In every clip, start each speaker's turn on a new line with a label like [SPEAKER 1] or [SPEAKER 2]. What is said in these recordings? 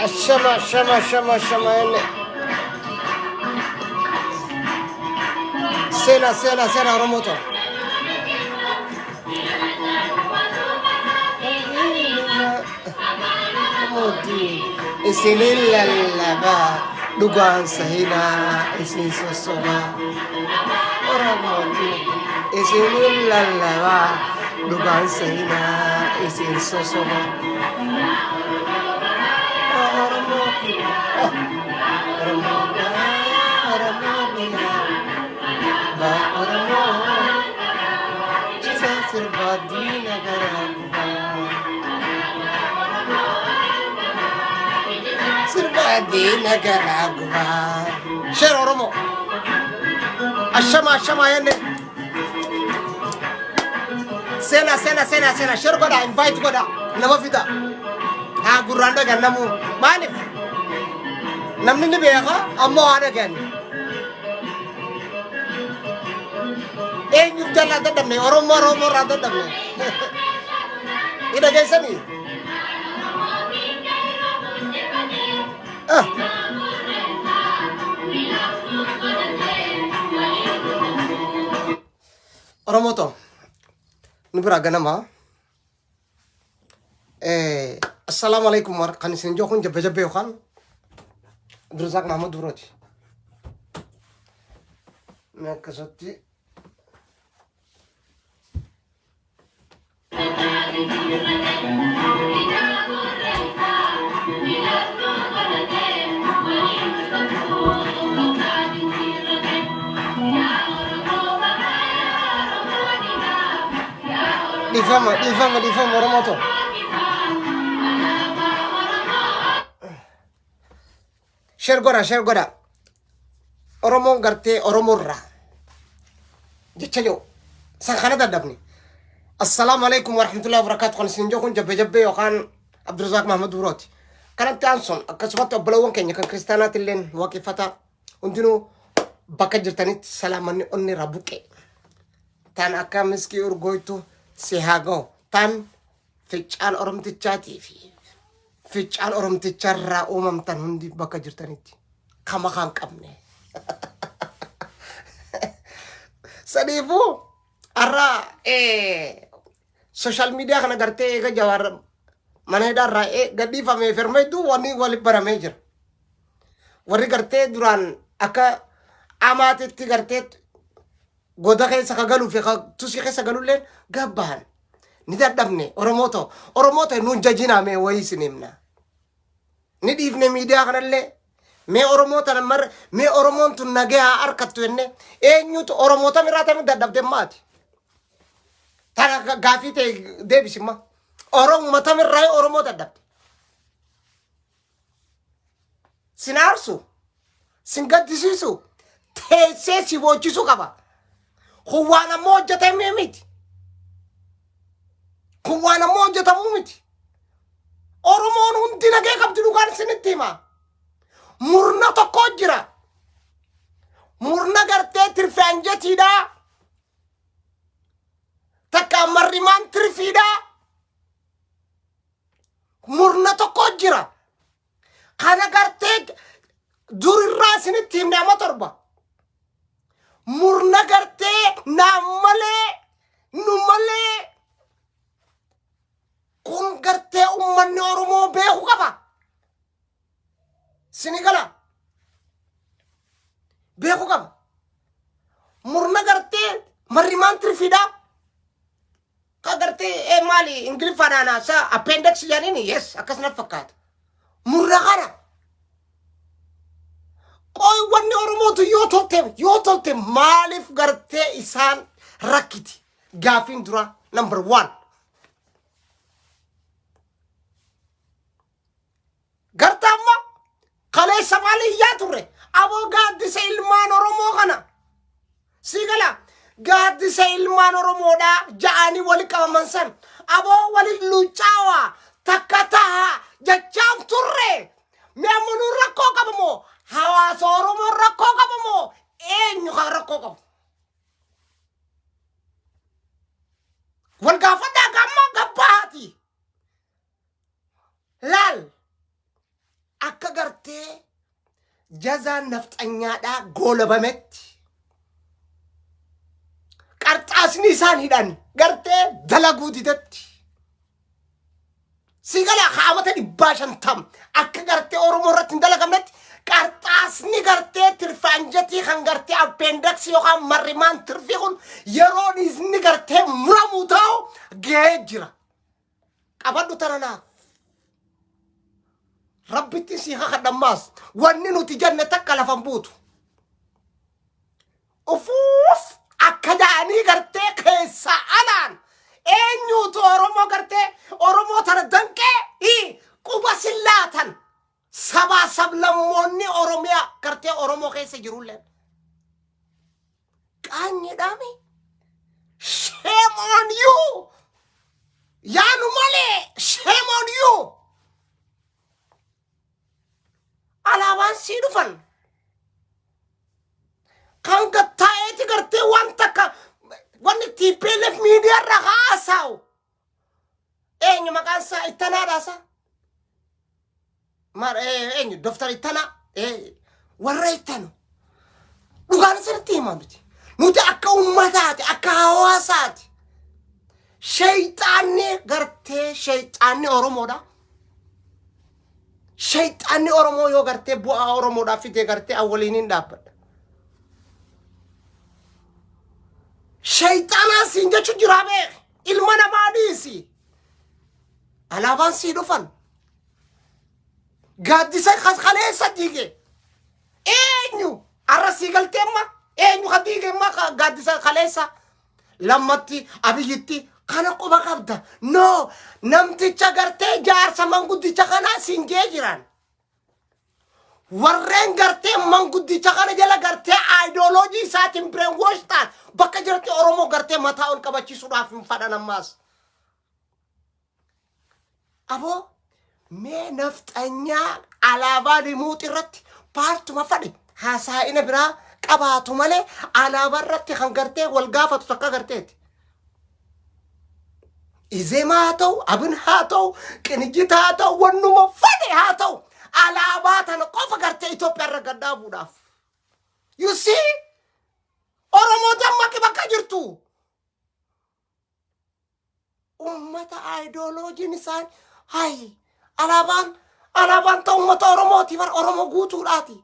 [SPEAKER 1] Ashama ashama ashama ashama inni. Seenaa seenaa seenaa Oromoo ta'u. Isinin lallabaa dhugaan sahinaa isin sossobaa. Oromooti isinin lallabaa dhugaan sahinaa isin sossobaa. Oromoo Oromoo Oromoo baa Oromoo cisaa sirbaa diina garaa gubaa. Sirbaa diina garaa gubaa. Share Oromoo. Ashama ashama jenne. Seenaa seenaa seenaa seenaa share godhaa invite godhaa nama fida. Haa gurraan dhagan namuu maaliif namni ni beeka ammoo haa dhagan. Eenyuuf jalaa dadhabne Oromoo Oromoo irraa dadhabne. Ni dhageessanii? Ah. Oromoo ta'u nu biraa ganama. Assalaamu alaikum war kan isin jiru kun jabba jabba yookaan Abdurrazaaq Mahmud Durooti. Mee akkasatti dhiifama dhiifama dhiifama Oromoo ta'u. Share godha share godha. Oromoon gartee Oromoorraa jecha jiru san kana dadhabne. Assalaamu alaikum warahmatullahi wabarakatuh kan isin jiru kun jabbe jabbee yookaan Abdurrazaaq Mahmud Burooti. Kanatti aansuun akkasumatti obbolawwan keenya kan kiristaanaatti illeen waaqeffataa hundinuu bakka jirtanitti salaamanni onni irraa buqqe. Tan akka miskii urgooytu si haa ga'u. Tan ficcaan Oromtichaatii fi ficcaan Oromticharraa uumamtan hundi bakka jirtanitti kama kan qabne. Saniifuu har'a sooshaal miidiyaa kana gartee eega Jawaar mana hidhaarraa gadhiifamee firma hedduu wanni wali baramee jira. Warri gartee duraan akka amaatitti gartee goda keessa ka galuu fi ka tusii keessa galulleen gabbahan. Ni dadhabne Oromoo ta'u. Oromoo ta'e nuun jajinaa mee wayii isin himna. Ni dhiifne miidiyaa kanallee. Mee Oromoo tana mar mee Oromoon tun nagee haa harkattu jenne eenyutu Oromoo tamirraa tamii dadhabde maati. Tana gaafii ta'e deebisimma. Oromuma tamirraa Oromoo dadhabde. Sin aarsu, sin gaddisiisu, teessee si boochisuu qaba. Kun waan ammoo hojjetamee miti. Kun waan ammoo hojjetamuu miti. Oromoon hundi nagee qabdi dhugaan isinitti hima. Murna tokko jira. Murna gartee tirfe anjetiidhaa. Takka marrimaan tirfiidhaa. Murna tokko jira. Kana gartee durirraa isinitti himne amma torba. Murna gartee naan malee nu malee kun gartee ummanni Oromoo beeku qaba. Sini gala beeku qaba. Murna gartee marrimaan tirfiidhaa. Ka gartee ee maali ingiliffaadhaan haasaa appendix jedhaniini yes akkas na fakkaata. Murna kana. Qoy wanni Oromootu yoo tolte yoo tolte maaliif gartee isaan rakkiti gaafiin dura number one. Garta amma kaleessa maal iyyaa turre aboo gaaddisa ilmaan Oromoo kana sii gala gaaddisa ilmaan Oromoodhaa ja'anii wali qabaman san aboo wali luucaawaa takka tahaa jechaan turre. gartee jazaan nafxanyaadhaa goolabametti, qarxaasni isaan hidhan gartee dalaguu didetti, si gala haamata 150 akka gartee Oromoo irratti hin dalagamnetti, qarxaasni gartee tirfaanjatii kan gartee appeendaksii yookaan marrimaan tirfii kun yeroon inni gartee muramuu ta'u gahee jira. Qabadhu tana naaf. Rabbitti si kakadhammaas, wanni nuti jenne takka lafan buutu. Ufuuf akka ja'anii gartee keessaa alaan eenyuutu Oromoo gartee Oromoo tana danqee quba sillaatan sabaa sablammoonni Oromiyaa gartee Oromoo keessa jirulleen. Qaanyiidhaami. Shame on you! Yaanu malee, shame on you! Alaabaan sii dhufan. Kan gattaa'eeti gartee waan takka wanni TPLF miidiyaa irra haasaa'u. Eenyu maqaan isaa? Ittanaadha isaa? Maal eenyu? Doftar Ittanaa warra ittanu. Dhugaan isinitti himaa miti. Nuti akka ummataati, akka hawaasaati. Shayxaanni gartee shayxaanni Oromoodha. Shayxaanni Oromoo yoo gartee bu'aa Oromoodhaaf fide gartee awwaliin hin dhaabbadha. Shayxaanaan siin jechu jiraa beek. Ilma namaa dhiisi. Alaabaan sii dhufan. Gaaddisa kaleessa diige. Eenyu? Arra sii galtee amma? Eenyu ka diige amma gaaddisa kaleessa? Lammatti Abiyyitti kana quba qabda. No, namticha gartee jaarsa manguddicha kanaa siin jee jiran. Warreen gartee manguddicha kana jala gartee aayidooloojii isaatiin brainwash ta'an bakka jiratti Oromoo gartee mataa ol qabachiisuudhaaf hin fadhan ammaas. Aboo, mee nafxanyaa alaabaa limuuxi irratti paartuma fadhe haasaa'ina biraa qabaatu malee alaabaa irratti kan gartee wal gaafatu takka garteeti. Izemaa haa ta'u, Abin haa ta'u, Qinijjita haa ta'u, wannuma fadhe haa ta'u, alaabaa tana qofa gartee Itoophiyaa irra gad dhaabuudhaaf. You see? Oromoo dammaqi bakka jirtu. Ummata aayidooloojiin isaan hayi alaabaan ta'u ummata Oromooti bar, Oromoo guutuudhaati.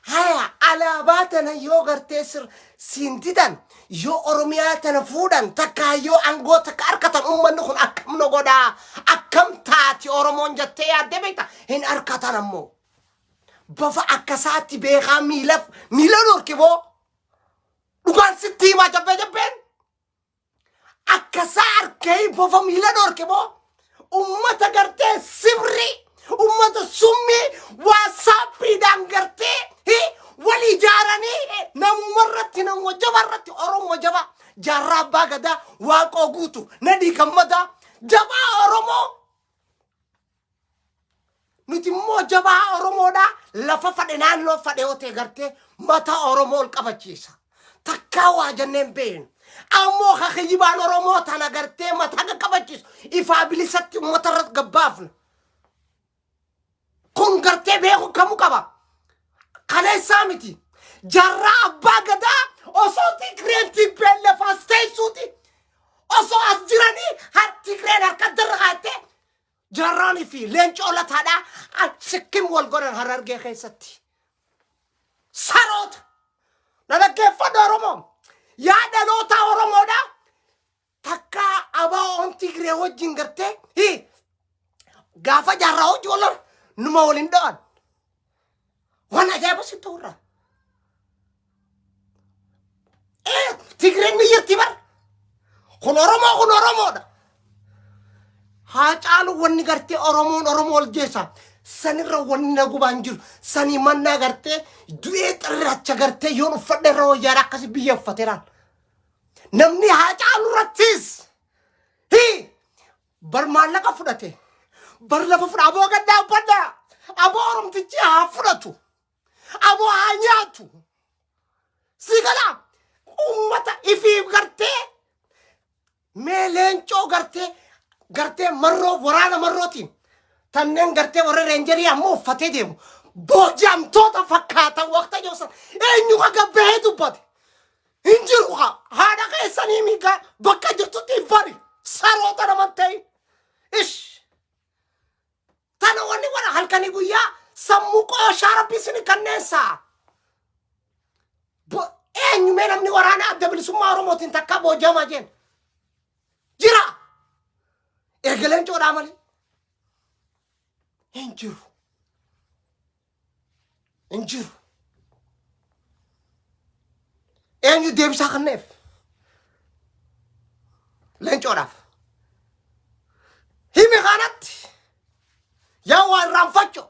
[SPEAKER 1] Haya, alaabaa tana yoo gartee sir siin didan, yoo Oromiyaa tana fuudhan takka, yoo aangoo takka harkatan, ummanni kun akkam nu godhaa, akkam taati Oromoon jettee yaaddee beekta? Hin harkatan ammoo. Bafa akkasaatti beekaa miila miila dhorki boo, dhugaan sitti himaa, jabbee jabbeen akkasaa arkee bofa miila dhorke boo. Ummata gartee sibri, ummata summii waasaappiidhaan gartee wal ijaaranii namuma irratti, namuma jaba irratti, Oromoo jaba, Jaarraa Abbaa Gadaa, Waaqoo Guutu, Nadhii Gammadaa, jabaa Oromoo. Nuti immoo jabaa Oromoodha. Lafa fadhe, naannoo fadhe yoo ta'e gartee mataa Oromoo ol qabachiisa. Takkaa waa jenneen beeknu. Ammoo kakiyibaan Oromoo tana gartee mataa qaqqabachiisu ifaa bilisatti uummata irratti gabbaafna. Kun gartee beeku kamuu qaba. Kaleessaa miti. Jaarraa Abbaa Gadaa osoo Tigreen TPLF as teessuuti. Osoo as jiranii Tigreen harka darra kaattee Jaarraanii fi Leencoo Lataadhaa sikkim wal godhan Harargee keessatti. Saroota! Na dhaggeeffadhu Oromoo. Yaa dhaloota Oromoodha. Takka ABO'n Tigree wajjin gartee gaafa Jaarraa hojii wal numa waliin dha'an. Waan ajaa'iba si ta'urraa. Tigreen ni jirti bar. Kun Oromoo, kun Oromoodha. Haa caalu wanni gartee Oromoon Oromoo ol jeessa. Sanirra wanni na gubaan jiru. Sanii mannaa gartee du'ee xirracha gartee yoon uffadhe irra wayyaadha, akkasi biyya uffateeraan. Namni haa caalu irrattis. Hii bar maallaqa fudhate. Bar lafa fudha, aboo gaddaa uffadhaa. Aboo Oromtichi haa fudhatu. Aboo haa nyaatu. Si galaa ummata ifiif gartee mee Leencoo gartee marroo waraana marrootiin Tanneen gartee warra reenjarii ammoo uffatee deemu. Booji'amtoota fakkaatan waqta joosan eenyu ka gabbahee dubbate? Hin jiru haa. Haadha keessanii miigaa bakka jirtutti hin bari. Saroota naman ta'in. Ish. Tana wanni godha halkanii guyyaa sammuu qooshaa rabbi isin kanneensaa. Eenyu mee namni waraana adda bilisummaa Oromootiin takkaa booji'amaa jeen? Jira. Eegaleen coodhaa malee. Hin jiru. Hin jiru. Eenyu deebisaa kenneef? Leencoodhaaf. Himi kanatti yaa waa irraanfachuu.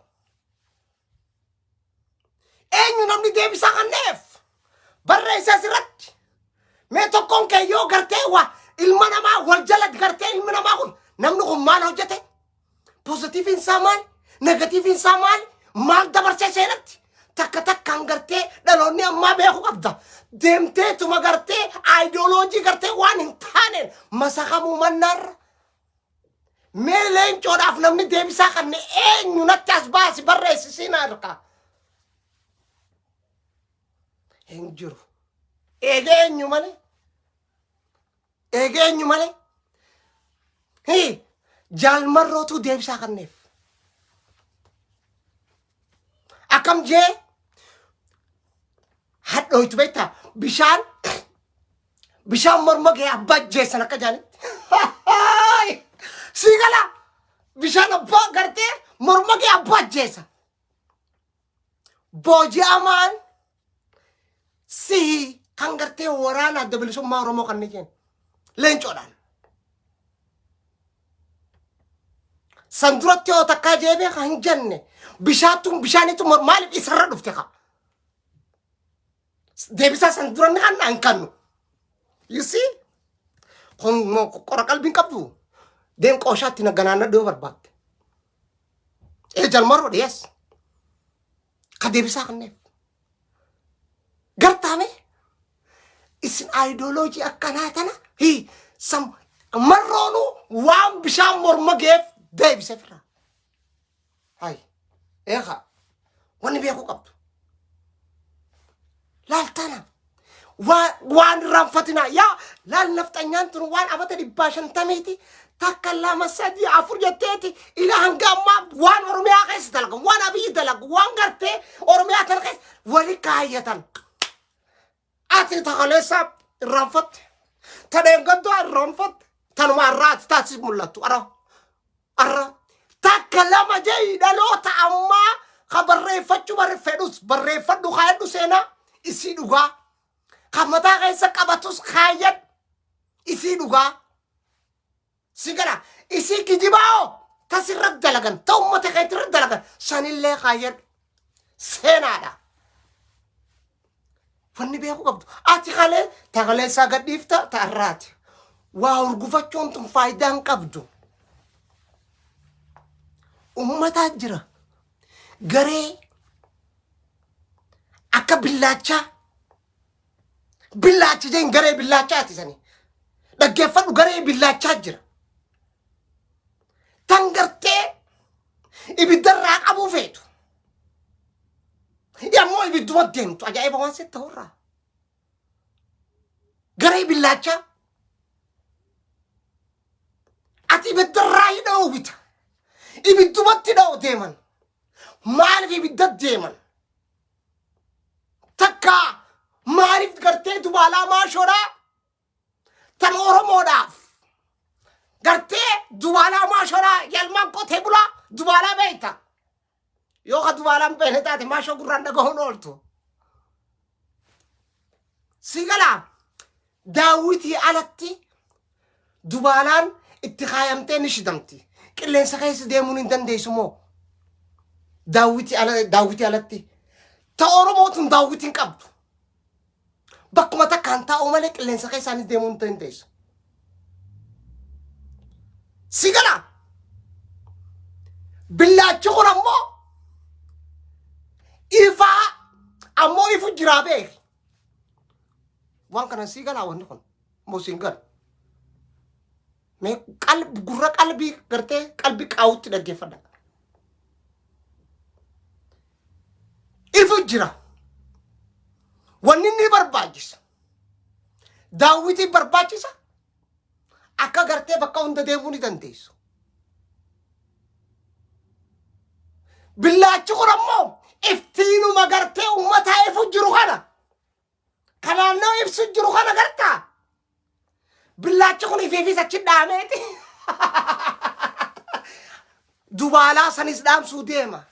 [SPEAKER 1] Eenyu namni deebisaa kenneef? Barreessa asirratti. Mee tokkoon kee yoo gartee waa ilma namaa wal jala gartee ilmi namaa kun namni kun maal hojjete? Pozitiiviin isaa maal? Negatiiviin isaa maal? Maal dabarsee seenatti? Takka takkaan gartee dhaloonni ammaa beekuu qabda. Deemteetuma gartee aayidooloojii gartee waan hin taaneen masakamuu mannaarra. Mee leencoodhaaf namni deebisaa kanne eenyu natti as baasi barreessi siin harkaa. Hin jiru. Eegee eenyu malee? Eegee eenyu malee? Hii jaalmarrootu deebisaa kanneef. Akkam jee hadhooytu beektaa bishaan bishaan morma kee abbaa ajjeessan akka jaanitti. Sii gala bishaan abbaa gartee morma kee abbaa ajjeessa. Booji'amaan sihi kan gartee waraana adda bilisummaa Oromoo kan ni jeen leencoodhaan. San duratti yoo takkaa jeebee kan hin jenne bishaattu bishaanitu maaliif isarra dhufte ka? Deebisaa san dura ni kanna hin kannu. You see? Kun qora qalbiin qabdu. Deem qooshaatti na ganaannadhu yoo barbaadde. Ee jalmaroo dhiyees. Ka deebisaa kanneef. Gartaame isin aayidooloojii akkanaa tana hii sam marroonuu waan bishaan morma geef deebise firraa. Hay eekaa wanni beekuu qabdu. Laal tana waan irraanfatinaa yaa laal nafxanyaan tun waan abata 150ti takka lama sadii afur jetteeti ila hanga ammaa waan Oromiyaa keessa dalagan waan Abiyyi dalagu waan gartee Oromiyaa tana keessa wali kaayyatan. Ati takaleessa irraanfatte. Tadheengaddaa irraanfatte. Tanuma har'aa ati taasis mul'attu. Ara. Arra. Takka lama jee dhaloota ammaa ka barreeffachuu barre fedhus barreeffadhu kaayadhu seenaa isii dhugaa. Ka mataa keessa qabatus kaayyadhu isii dhugaa. Si gara isii kijibaa hoo tasirra dalagan ta ummata keetirra dalagan sanillee kaayyadhu seenaadha. Wanni beekuu qabdu ati kalee ta kaleessaa gadhiifta ta har'aati. Waa hurgufachuun tun faayidaa hin qabdu. Ummataa jira garee akka billaachaa Billaacha jeen garee billaachaati sani. Dhaggeeffadhu garee billaachaa jira. Tan gartee ibiddarraa qabuu feetu. Yammoo ibidduma deemtu ajaa'iba waan sitti ta'urraa. Garee billaachaa. Ati ibiddarraa hin dhoowwita. Ibiddumatti dha'u deeman. Maaliif ibidda deeman? Takka maaliif gartee dubaalaa maashoodhaa tan Oromoodhaaf gartee dubaalaa maashoodhaa yalmaan qotee bulaa dubaalaa beekta. Yoo ka dubaalaan beekne taate maashoo gurraan dhagahuun ooltu. Si galaa daawwitii alatti dubaalaan itti kaayamtee ni shidamti. Qilleensa keessa deemuun hin dandeessu moo? Daawwitii ala daawwitii alatti. Ta Oromoo tun daawwitii hin qabdu. Bakkuma takkaan taa'u malee qilleensa keessaanis deemuu hin dandeessu. Si galaa? Billaachi kun ammoo ifaa ammoo ifu jiraa beeki. Waan kana sii galaa wanni kun moo siin galu. Mee qalbi gurra qalbii gartee qalbii qaawutti dhaggeeffadha. Ifu jira. Wanni inni barbaachisa. Daawwitiin barbaachisa. Akka gartee bakka hunda deemuu ni dandeessu. Billaachi kun ammoo iftiinuma gartee uummataa ifu jiru kana. Ka naannoo ibsu jiru kana gartaa. Billaachi kun ifiifis achi dhaameeti. Dubaalaa sanis dhaamsuu deema.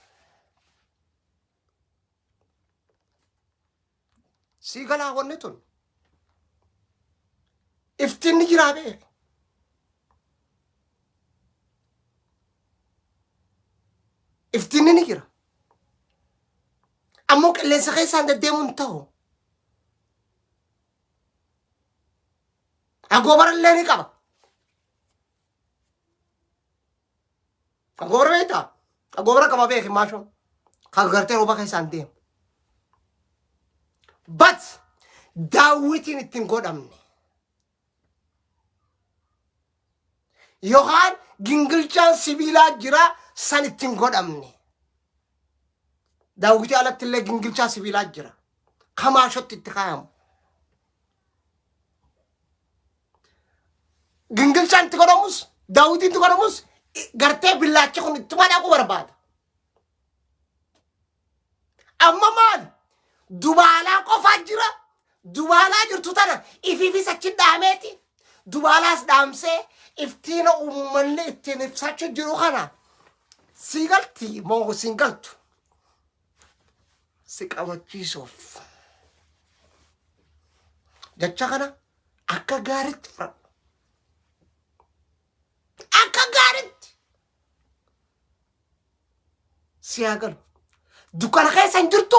[SPEAKER 1] Sii galaa wanni tun. Iftiin ni jiraa beek. Iftiinni ni jira. Ammoo qilleensa keessaan deddeemuun hin ta'u. Agoobara illee ni qaba. Agoobara beektaa? Agoobara qaba beeki maashoon. Kan gartee rooba keessaan deemu. But daawwitiin ittiin godhamne. Yookaan gingilchaan sibiilaa jira san ittiin godhamne. Daawwitii alatti illee gingilchaa sibiilaa jira. Kamaashotti itti kaayamu. Gingilchaan itti godhamus daawwitiin itti godhamus gartee billaachi kun ittuma dhaquu barbaada. Amma maal? Dubaalaa qofaa jira. Dubaalaa jirtu tana ifiifis achi dhaameeti. Dubaalaas dhaamsee iftiina uummanni ittiin ibsachuu jiru kana sii galti moo siin galtu? Si qabachiisuuf. Jecha kana akka gaariitti fudhadhu. Akka gaariitti. Si haa galu. Dukkana keessa hin jirtu.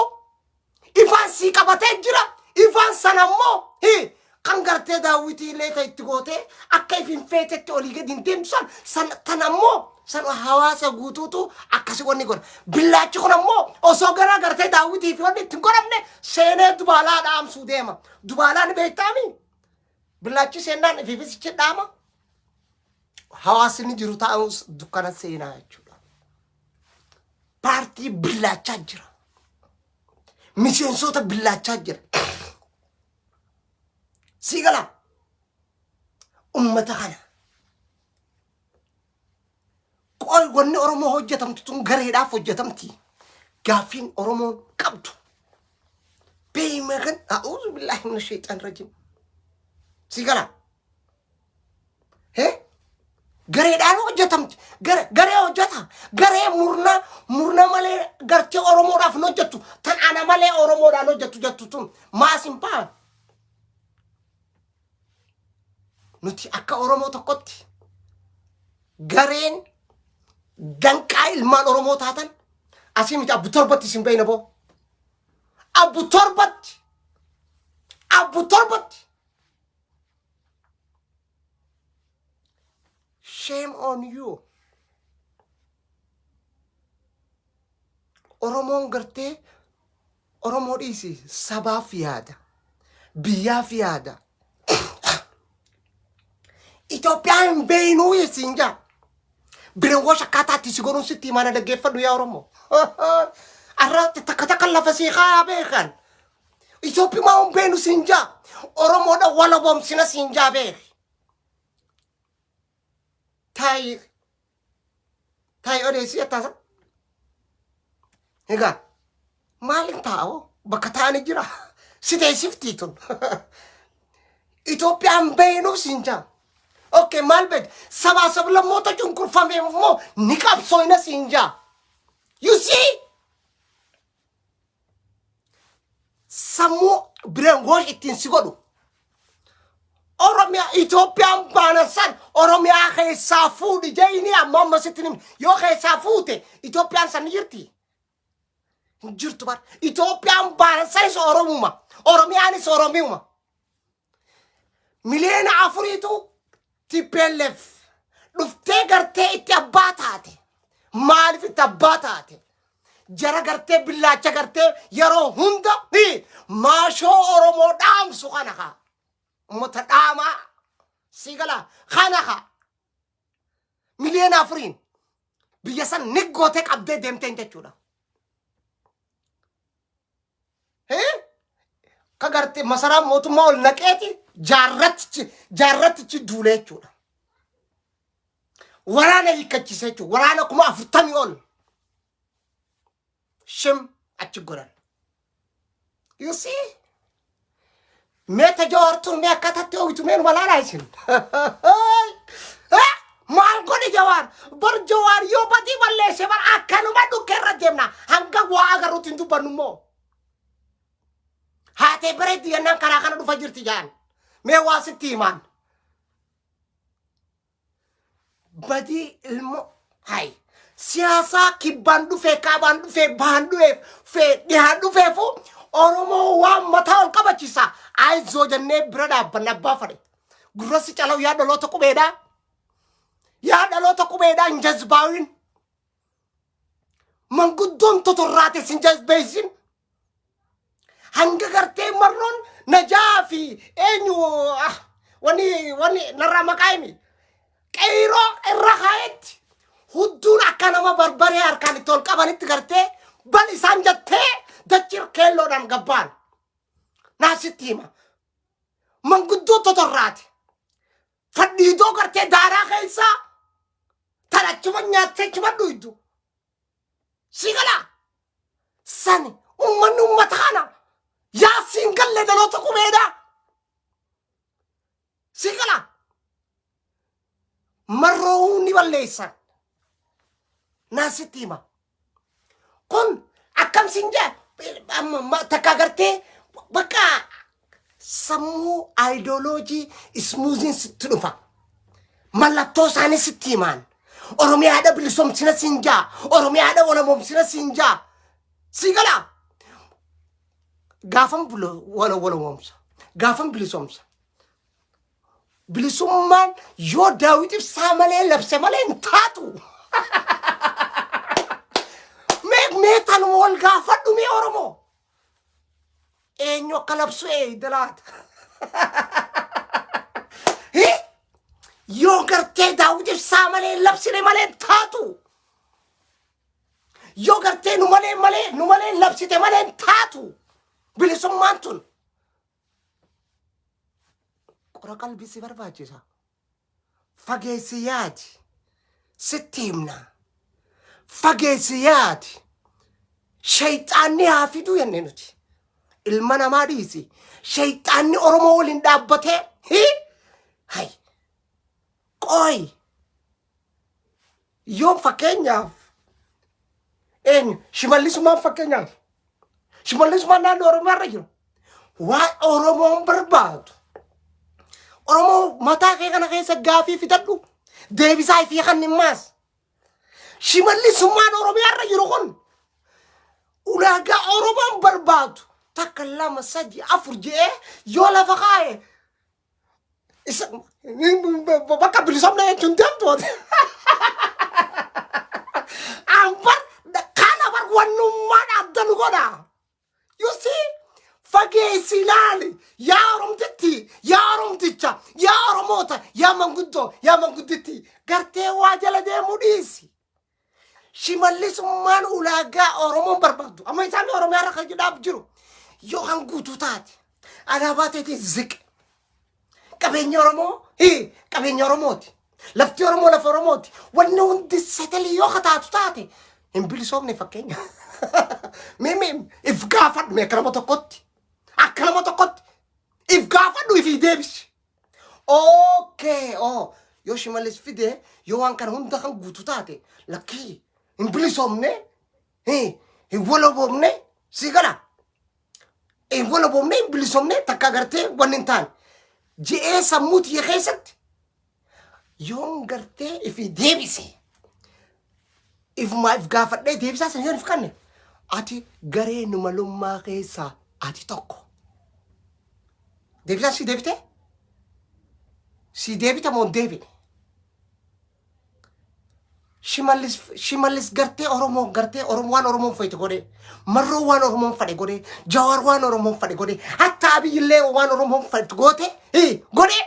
[SPEAKER 1] Ifaan sii qabatee jira. Ifaan sana immoo hi, kan gartee daawwitii illee ta'e itti gootee akka ifin feetetti olii gadi hin deemtu san san tan ammoo san hawaasa guutuutu akkasi wanni godha. Billaachi kun ammoo osoo gara gartee daawwitii fi wanni itti hin godhamne seenee dubaalaa dhaamsuu deema. Dubaalaa ni beektaami? Billaachi seennaan ifiifis ichi dhaama. Hawaasni jiru taa'us dukkana seenaa jechuudha. Paartii billaachaa jira. Miseensota billaachaa jira. Sii galaa. Ummata kana. Qoy wanni Oromoo hojjetamtu tun gareedhaaf hojjetamti. Gaaffiin Oromoon qabdu. Beeyma kan a'uuzu billaahi mina sheexaan rajiim. Sii galaa. Hee? Gareedhaan hojjetamti. Garee hojjeta. Garee murna murna malee gartee Oromoodhaaf hin hojjettu. Tan ana malee Oromoodhaan hojjettu jettu tun maas hin ba'an. Nuti akka Oromoo tokkotti gareen danqaa ilmaan Oromoo taatan asii miti abbu torbatti isin beeyna boo. Abbu torbatti. Abbu torbatti. Shame on you. Oromoon gartee Oromoo dhiisi sabaaf yaada. Biyyaaf yaada. Itoophiyaa hin beeynuu siin jaa. Birewwash akkaataa itti si godhuun sitti himaa na dhaggeeffadhu yaa Oromoo. Arra takka takka lafa sii kaayaa beekan. Itoophiyaa hin beenu siin jaa. Oromoodha walaboomsina siin jaa beeki. Taayi taayi odeessii jettaasa. Egaa maalin taa'oo bakka taa'anii jira. Si teessiftii tun. Itoophiyaan beenu siin jaa. Okay maal beektu? Sabaa sablammoota cunqurfameef immoo ni qabsooyna siin jaa. You see? Sammuu brainwash ittiin si godhu. Oromiyaa Itoophiyaan baanan san Oromiyaa keessaa fuudhi jeeyinii amma amma sitti himne yoo keessaa fuute Itoophiyaan san ni jirti. Hin jirtu bar. Itoophiyaan baanan sanis Oromuma. Oromiyaanis Oromiyuma. Miliyoona afuriitu TPLF dhuftee gartee itti abbaa taate. Maaliif itti abbaa taate? Jara gartee billaacha gartee yeroo hunda hi, maashoo Oromoo dhaamsu kana kaa. Uummata dhaamaa sii galaa kana kaa. Miliyoona afuriin biyya san niggootee qabdee deemteen jechuudha. Ka gartee masaraa mootummaa ol naqeeti jaarrattichi jaarrattichi duulee jechuudha. Waraana hiikkachiise jechuudha. Waraana 40,000 ol. Shim achi godhan. You see? Mee ta Jawaar tun mee akkaataatti oowitu mee numa laalaa isin. Maal godhe Jawaar? Bar Jawaar yoo badii balleesse bar akkanuma dhukkee irra deemna. Hanga waa agarruutti hin dubbannu immoo. Haatee bareeddi jennaan karaa kana dhufa jirti jaan. Mee waa sitti himaan. Badii ilmo hay siyaasaa kibbaan dhufee kaabaan dhufee bahan dhufee fee dhihaan dhufeefu Oromoo waan mataa ol qabachiisa. Ayizoo jennee bira dhaabbanna abbaa fadhe. Gurrassi calaw yaa dhaloota qubeedhaa. Yaa dhaloota qubeedhaa hin jazbaawin. Manguddoon totorraate sin jazbeessin. Hanga gartee marroon najaa fi eenyu ah, wani wani narraa maqaa himi. Qeyroo irra kaayetti hudduun akka nama barbaree harkaan itti ol qabanitti gartee bal isaan jettee dachir keelloodhaan gabbaan. Naa sitti hima. Manguddoo totorraate. Fadhiidoo gartee daaraa keessaa tan achuma nyaattee achuma dhuydu. Si galaa? Sani ummanni ummata kana yaa siin galle dhaloota qubeedha. Si galaa? Marroo ni balleessan. Naa sitti hima. Kun akkam siin jaa takka gartee bakka sammuu aayidooloojii ismuuziin sitti dhufa. Mallattoo isaanii sitti himaan. Oromiyaadha bilisomsina siin jaa. Oromiyaadha walamoomsina siin jaa. Sii galaa? Gaafan walamoomsa. Gaafan bilisomsa. Bilisummaan yoo Daawit Ibsaa malee labse malee hin taatu. Mee mee tanuma wal gaafadhu mee Oromoo. Eenyu akka labsu eeyda laata? Hi? Yoo gartee Daawit Ibsaa malee hin labsine malee hin taatu. Yoo gartee nu malee malee nu malee hin labsite malee hin taatu. Bilisummaan tun. Qora qalbii si barbaachisa. Fageessi yaadi. Sitti himna. Fageessi yaadi. Shayxaanni haa fiduu jenne nuti. Ilma namaa dhiisi. Shayxaanni Oromoo waliin dhaabbatee. Hi! Hay! Qooyi! Yoo fakkeenyaaf eenyu shimallisumaan fakkeenyaaf shimallisumaan naannoo Oromiyaa irra jiru waan Oromoon barbaadu Oromoo mataa kee kana keessa gaafii fidadhu deebisaa ifii kan himmaas shimallisummaan Oromiyaa irra jiru kun ulaagaa Oromoon barbaadu takka lama sadi afur je'ee yoo lafa kaa'e Isa bakka bilisomne jechuun deemtu. Ambar kana bar wannummaan adda nu godha. You see? Fageessi ilaali. Yaa Oromtitti, yaa Oromticha, yaa Oromoota, yaa manguddoo, yaa mangudditti. Gartee waa jala deemuu dhiisi. Shimallisummaan ulaagaa Oromoon barbaaddu. Amma isaan Oromiyaa irra kan jedhaaf jiru. Yoo kan guutuu taate alaabaa teetiin ziqe. Qabeenya Oromoo hii qabeenya Oromooti. Lafti Oromoo lafa Oromooti. Wanni hundi setelii yoo kataatu taate hin bilisoomne fakkeenya. Mee mee if gaafadhu mee akka nama tokkotti. Akka nama tokkotti if gaafadhu ifii deebisi. Okay, oh, yoo Shimallis fide yoo waan kana hunda kan guutu taate lakkii hin bilisoomne, hin walaboomne si gala. Hin walaboomne hin bilisoomne takka gartee wanni hin taane. Je'ee sammuu tiyya keessatti yoon gartee ifi deebise ifumaa if gaafadhee deebisaa san yoon if kanne ati garee numalummaa keessaa ati tokko. Deebisaan si deebitee? Si deebita moo hin deebine? Shimallis Shimallis gartee Oromoo gartee Oromoo waan Oromoon fayte godhee Marroo waan Oromoon fadhe godhee Jawaar waan Oromoon fadhe godhee hatta Abiyyillee waan Oromoon fadhe goote godhee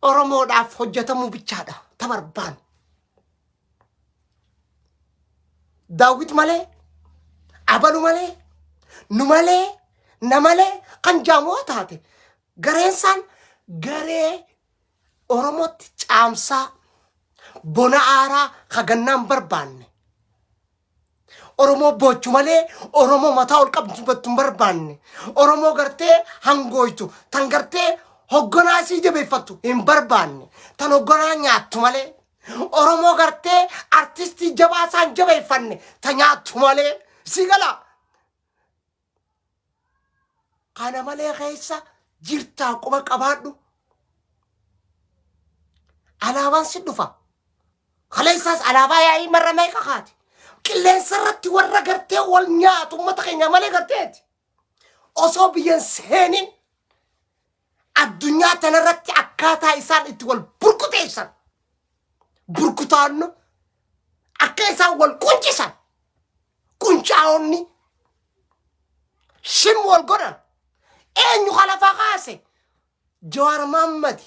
[SPEAKER 1] Oromoodhaaf hojjetamuu bichaadha ta barbaan. Daawwit malee, abalu malee, nu malee, Namalee kan jaamu yoo taate gareen isaan garee Oromootti caamsaa bona aaraa hagannaan barbaanne. Oromoo boochu malee Oromoo mataa ol qabdu hin barbaanne. Oromoo gartee hangooytu tan gartee hogganaa isii jabeeffattu hin barbaanne. Tan hogganaa nyaattu malee. Oromoo gartee artistii jabaa isaan jabeeffanne ta nyaattu malee. Si galaa? Kana malee keessa jirtaa quba qabaadhu. Alaabaan si dhufa. Kaleessaas alaabaa yaa'ii marra meeqa kaate. Qilleensa irratti warra gartee wal nyaatu uummata keenya malee garteeti. Osoo biyyan seenin addunyaa tanarratti akkaataa isaan itti wal burkuteessan burkutaannu akka isaan wal quncisan quncaa'onni shim wal godhan eenyu ka lafa kaase Jawaar Mahaammad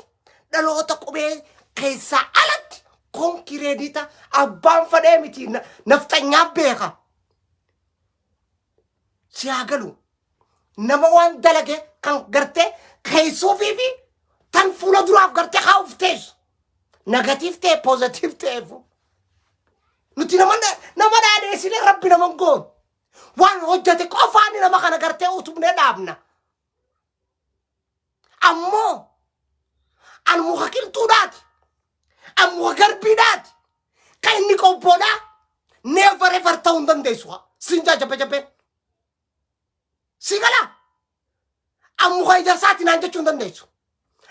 [SPEAKER 1] dhaloota qubee keessaa alatti konkireedita abbaan fadhee miti nafxanyaa beeka. Si haa galu nama waan dalage kan gartee keessuufii fi tan fuula duraaf gartee haa uf teessu. Negatiif ta'e poozitiif ta'eefu. Nuti nama nama dhaadheessinee rabbi nama hin goonu. Waan hojjete qofaan nama kana gartee utubnee dhaabna. Ammoo an muka qilxuudhaati. An muka garbiidhaati. Kan inni qobboodhaa. Never ever ta'uu hin dandeessu. Siin jaa jabbe jabbeen. Si galaa? An muka ijarsaati naan jechuu hin dandeessu.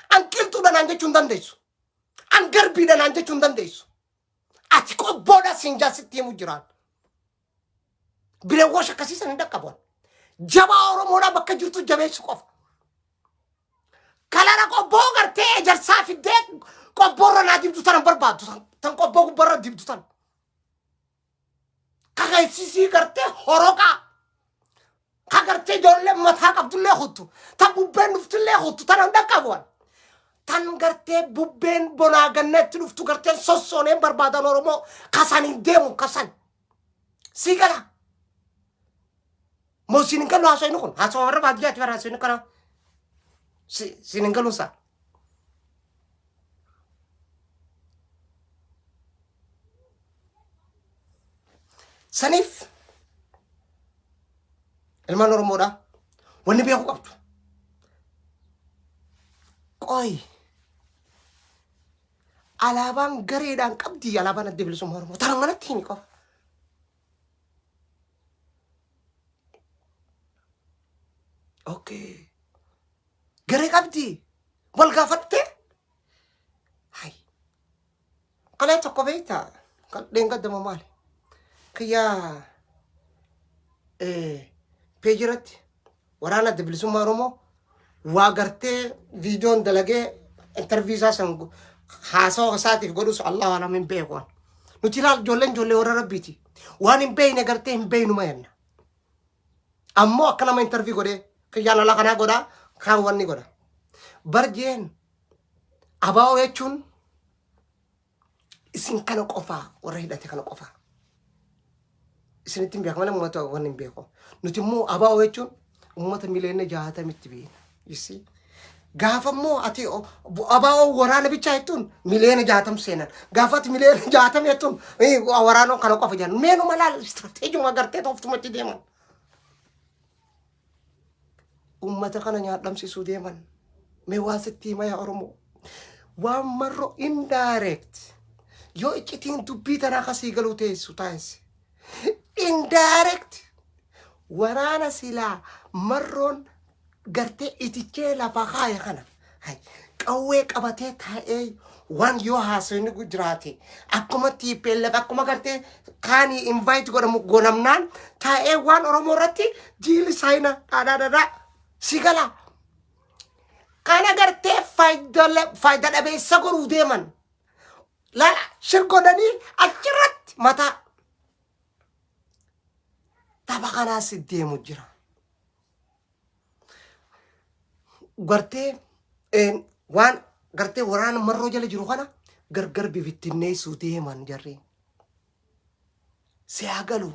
[SPEAKER 1] An qilxuudha naan jechuu hin dandeessu. An garbiidha naan jechuu hin dandeessu. Ati qobboodha siin jaa sitti himu jiraan. Bireewwash akkasii san hin dhaqqabu. Jabaa Oromoodhaa bakka jirtu jabeessu qofa. Kalara qobboo gartee ejersaa fiddee qobboorra naa dibdu tan hin barbaaddu. Tan qobboo gubbarra dibdu tan. Kakaysisii gartee horoqaa. Ka gartee ijoollee mataa qabdullee kuttu. Tan bubbeen dhuftullee kuttu tan hin dhaqqabu. Tan gartee bubbeen bonaa ganna itti dhuftu gartee sossooneen barbaadan Oromoo kasan hin deemu kasan. Sii gala. Moo siin hin galu haasofni kun haasawa warra baadiyyaati bara haasofni kana. Siin hin galu isaa. Saniif ilmaan Oromoodha. Wanni beekuu qabdu. Qoy alaabaan gareedhaan qabdi alaabaan adda bilisummaa Oromoo. Tana manatti himi qofa. Okay. Garee qabdi. Wal gaafattee. Hay. Qalee tokko beektaa? Kan dheengaddama maali? Kiyyaa peejiratti waraana adda bilisummaa Oromoo waa gartee viidiyoon dalagee intarvii isaa san haasawa isaatiif godhus Allahu alam hin beeku. Waan. Nuti ilaal ijoolleen ijoollee warra rabbiiti. Waan hin beekne gartee hin beeknuma jenna. Ammoo akka nama intarvii godhee kiyyaan ala kanaa godhaa kaan wanni godha. Barjeen abaa'oo jechuun isin kana qofaa warra hidhate kana qofaa. Isinitti hin beeku malee uummata wanni hin beeku. Nuti immoo abaa'oo jechuun uummata miliyoona jaatamitti beekna. You see? Gaafa immoo ati abaa'oo waraana bichaa jettuun miliyoona 60 seenan. Gaafa ati miliyoona 60 jettuun waraanoo kana qofa jedhan. Meenuma laal istirateejuma gartee tooftumatti deeman. Uummata kana nyaadhamsisuu deeman. Mee waan sitti hima yaa Oromoo. Waan marro indirect. Yoo iccitiin dubbii tanaa kasii galuu teessu taasise. Indirect. Waraana silaa marroon gartee itichee lafa kaaya kana. Hay, qawwee qabatee taa'ee waan yoo haasofni jiraate akkuma TPLF akkuma gartee kaanii invite godhamu godhamnaan taa'ee waan Oromoo irratti jiilli saayina dhaadhaa si gala. Kana gartee faayidaa dhabeessa godhuu deeman. Laala shir godhanii achirratti mataa tapha kanaas deemu jira. Gartee waan gartee waraana marroo jala jiru kana gargar bibittinneessuu deeman jarri. Si haa galu.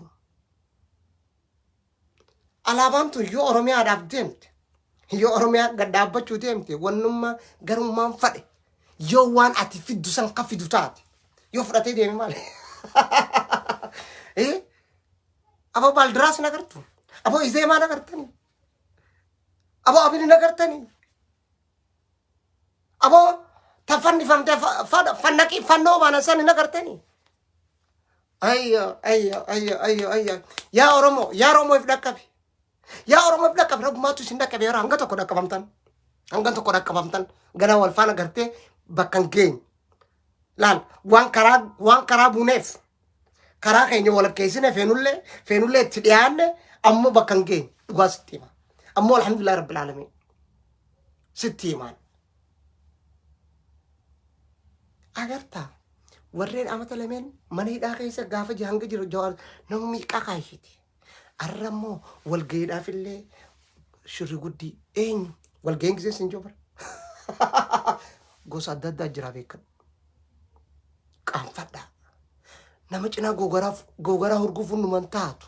[SPEAKER 1] Alaabaan tun yoo Oromiyaadhaaf deemte, yoo Oromiyaa gad dhaabbachuu deemte, wannummaa garummaan fadhe yoo waan ati fiddu san ka fidu taate yoo fudhatee deeme maali? Eh? Aboo Baaldiraas hin agartu? Aboo Izeemaa hin agartanii? Aboo Abin hin agartanii? Aboo ta fannifamte fannaqii fannoo baanan san hin agartanii? Ayyo, ayyo, ayyo, ayyo, ayyo. Yaa Oromoo, yaa Oromoo if dhaqqabi. Yaa Oromoo if dhaqqabi, rabbumaatu isin dhaqqabe yeroo hanga tokko dhaqqabamtan. Hanga tokko dhaqqabamtan. Ganaa wal faana gartee bakka hin geenye. Laal, waan karaa buuneef karaa keenya walakkeessine feenullee feenullee itti dhiyaanne ammoo bakka hin geenye. Dhugaa sitti hima. Ammoo alhamdulillah rabbil aalamiin. Sitti himaan. Agartaa warreen amata lameen mana hidhaa keessa gaafa hanga jiru Jawaar nama miiqaa kaayiti. Arra immoo walga'iidhaaf illee shirri guddii eenyu walga'iin gisee sin jobara. Gosa adda addaa jira beekadhu. Qaanfadhaa. Nama cinaa googaraa hurgufuun numan taatu.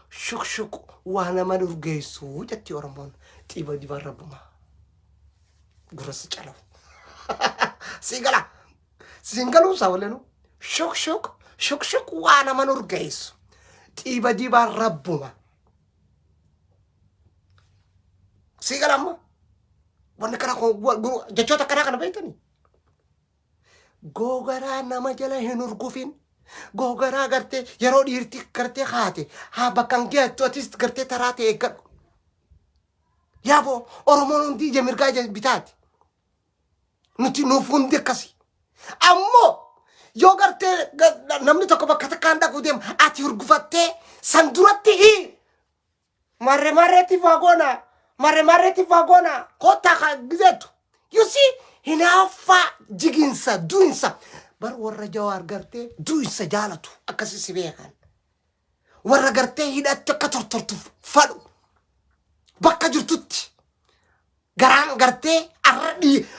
[SPEAKER 1] Shuk shuk waa nama urgeessu jetti Oromoon xiiba dibaan rabbumaa. Gurra si calawu. Si gala. Siin galuu isaa waleenu. Shuk shuk shuk shuk waa nama urgeessu. Xiiba dibaan rabbuma. Si gala amma. Wanni kana jechoota akkanaa kana beektanii. Googaraa nama jala hin hurgufin. Googaraa gartee yeroo dhiirti gartee haate haa bakka hin geettu atis gartee taraa ta'e eeggadhu. Yaaboo Oromoon hundi ija mirgaa ija bitaati. Nuti nuuf hundi akkasi. Ammoo yoo gartee namni tokko bakka takkaan dhaquu deema ati hurgufattee san duratti hii marre marreetti faagoona marre marreetti faagoona kottaa ka gizeetu. You see, hinaaffaa jiginsa du'insa bar warra Jawaar gartee du'insa jaalatu akkasi si beekan. Warra gartee hidhatti akka tortortuuf fadhu bakka jirtutti garaan gartee arra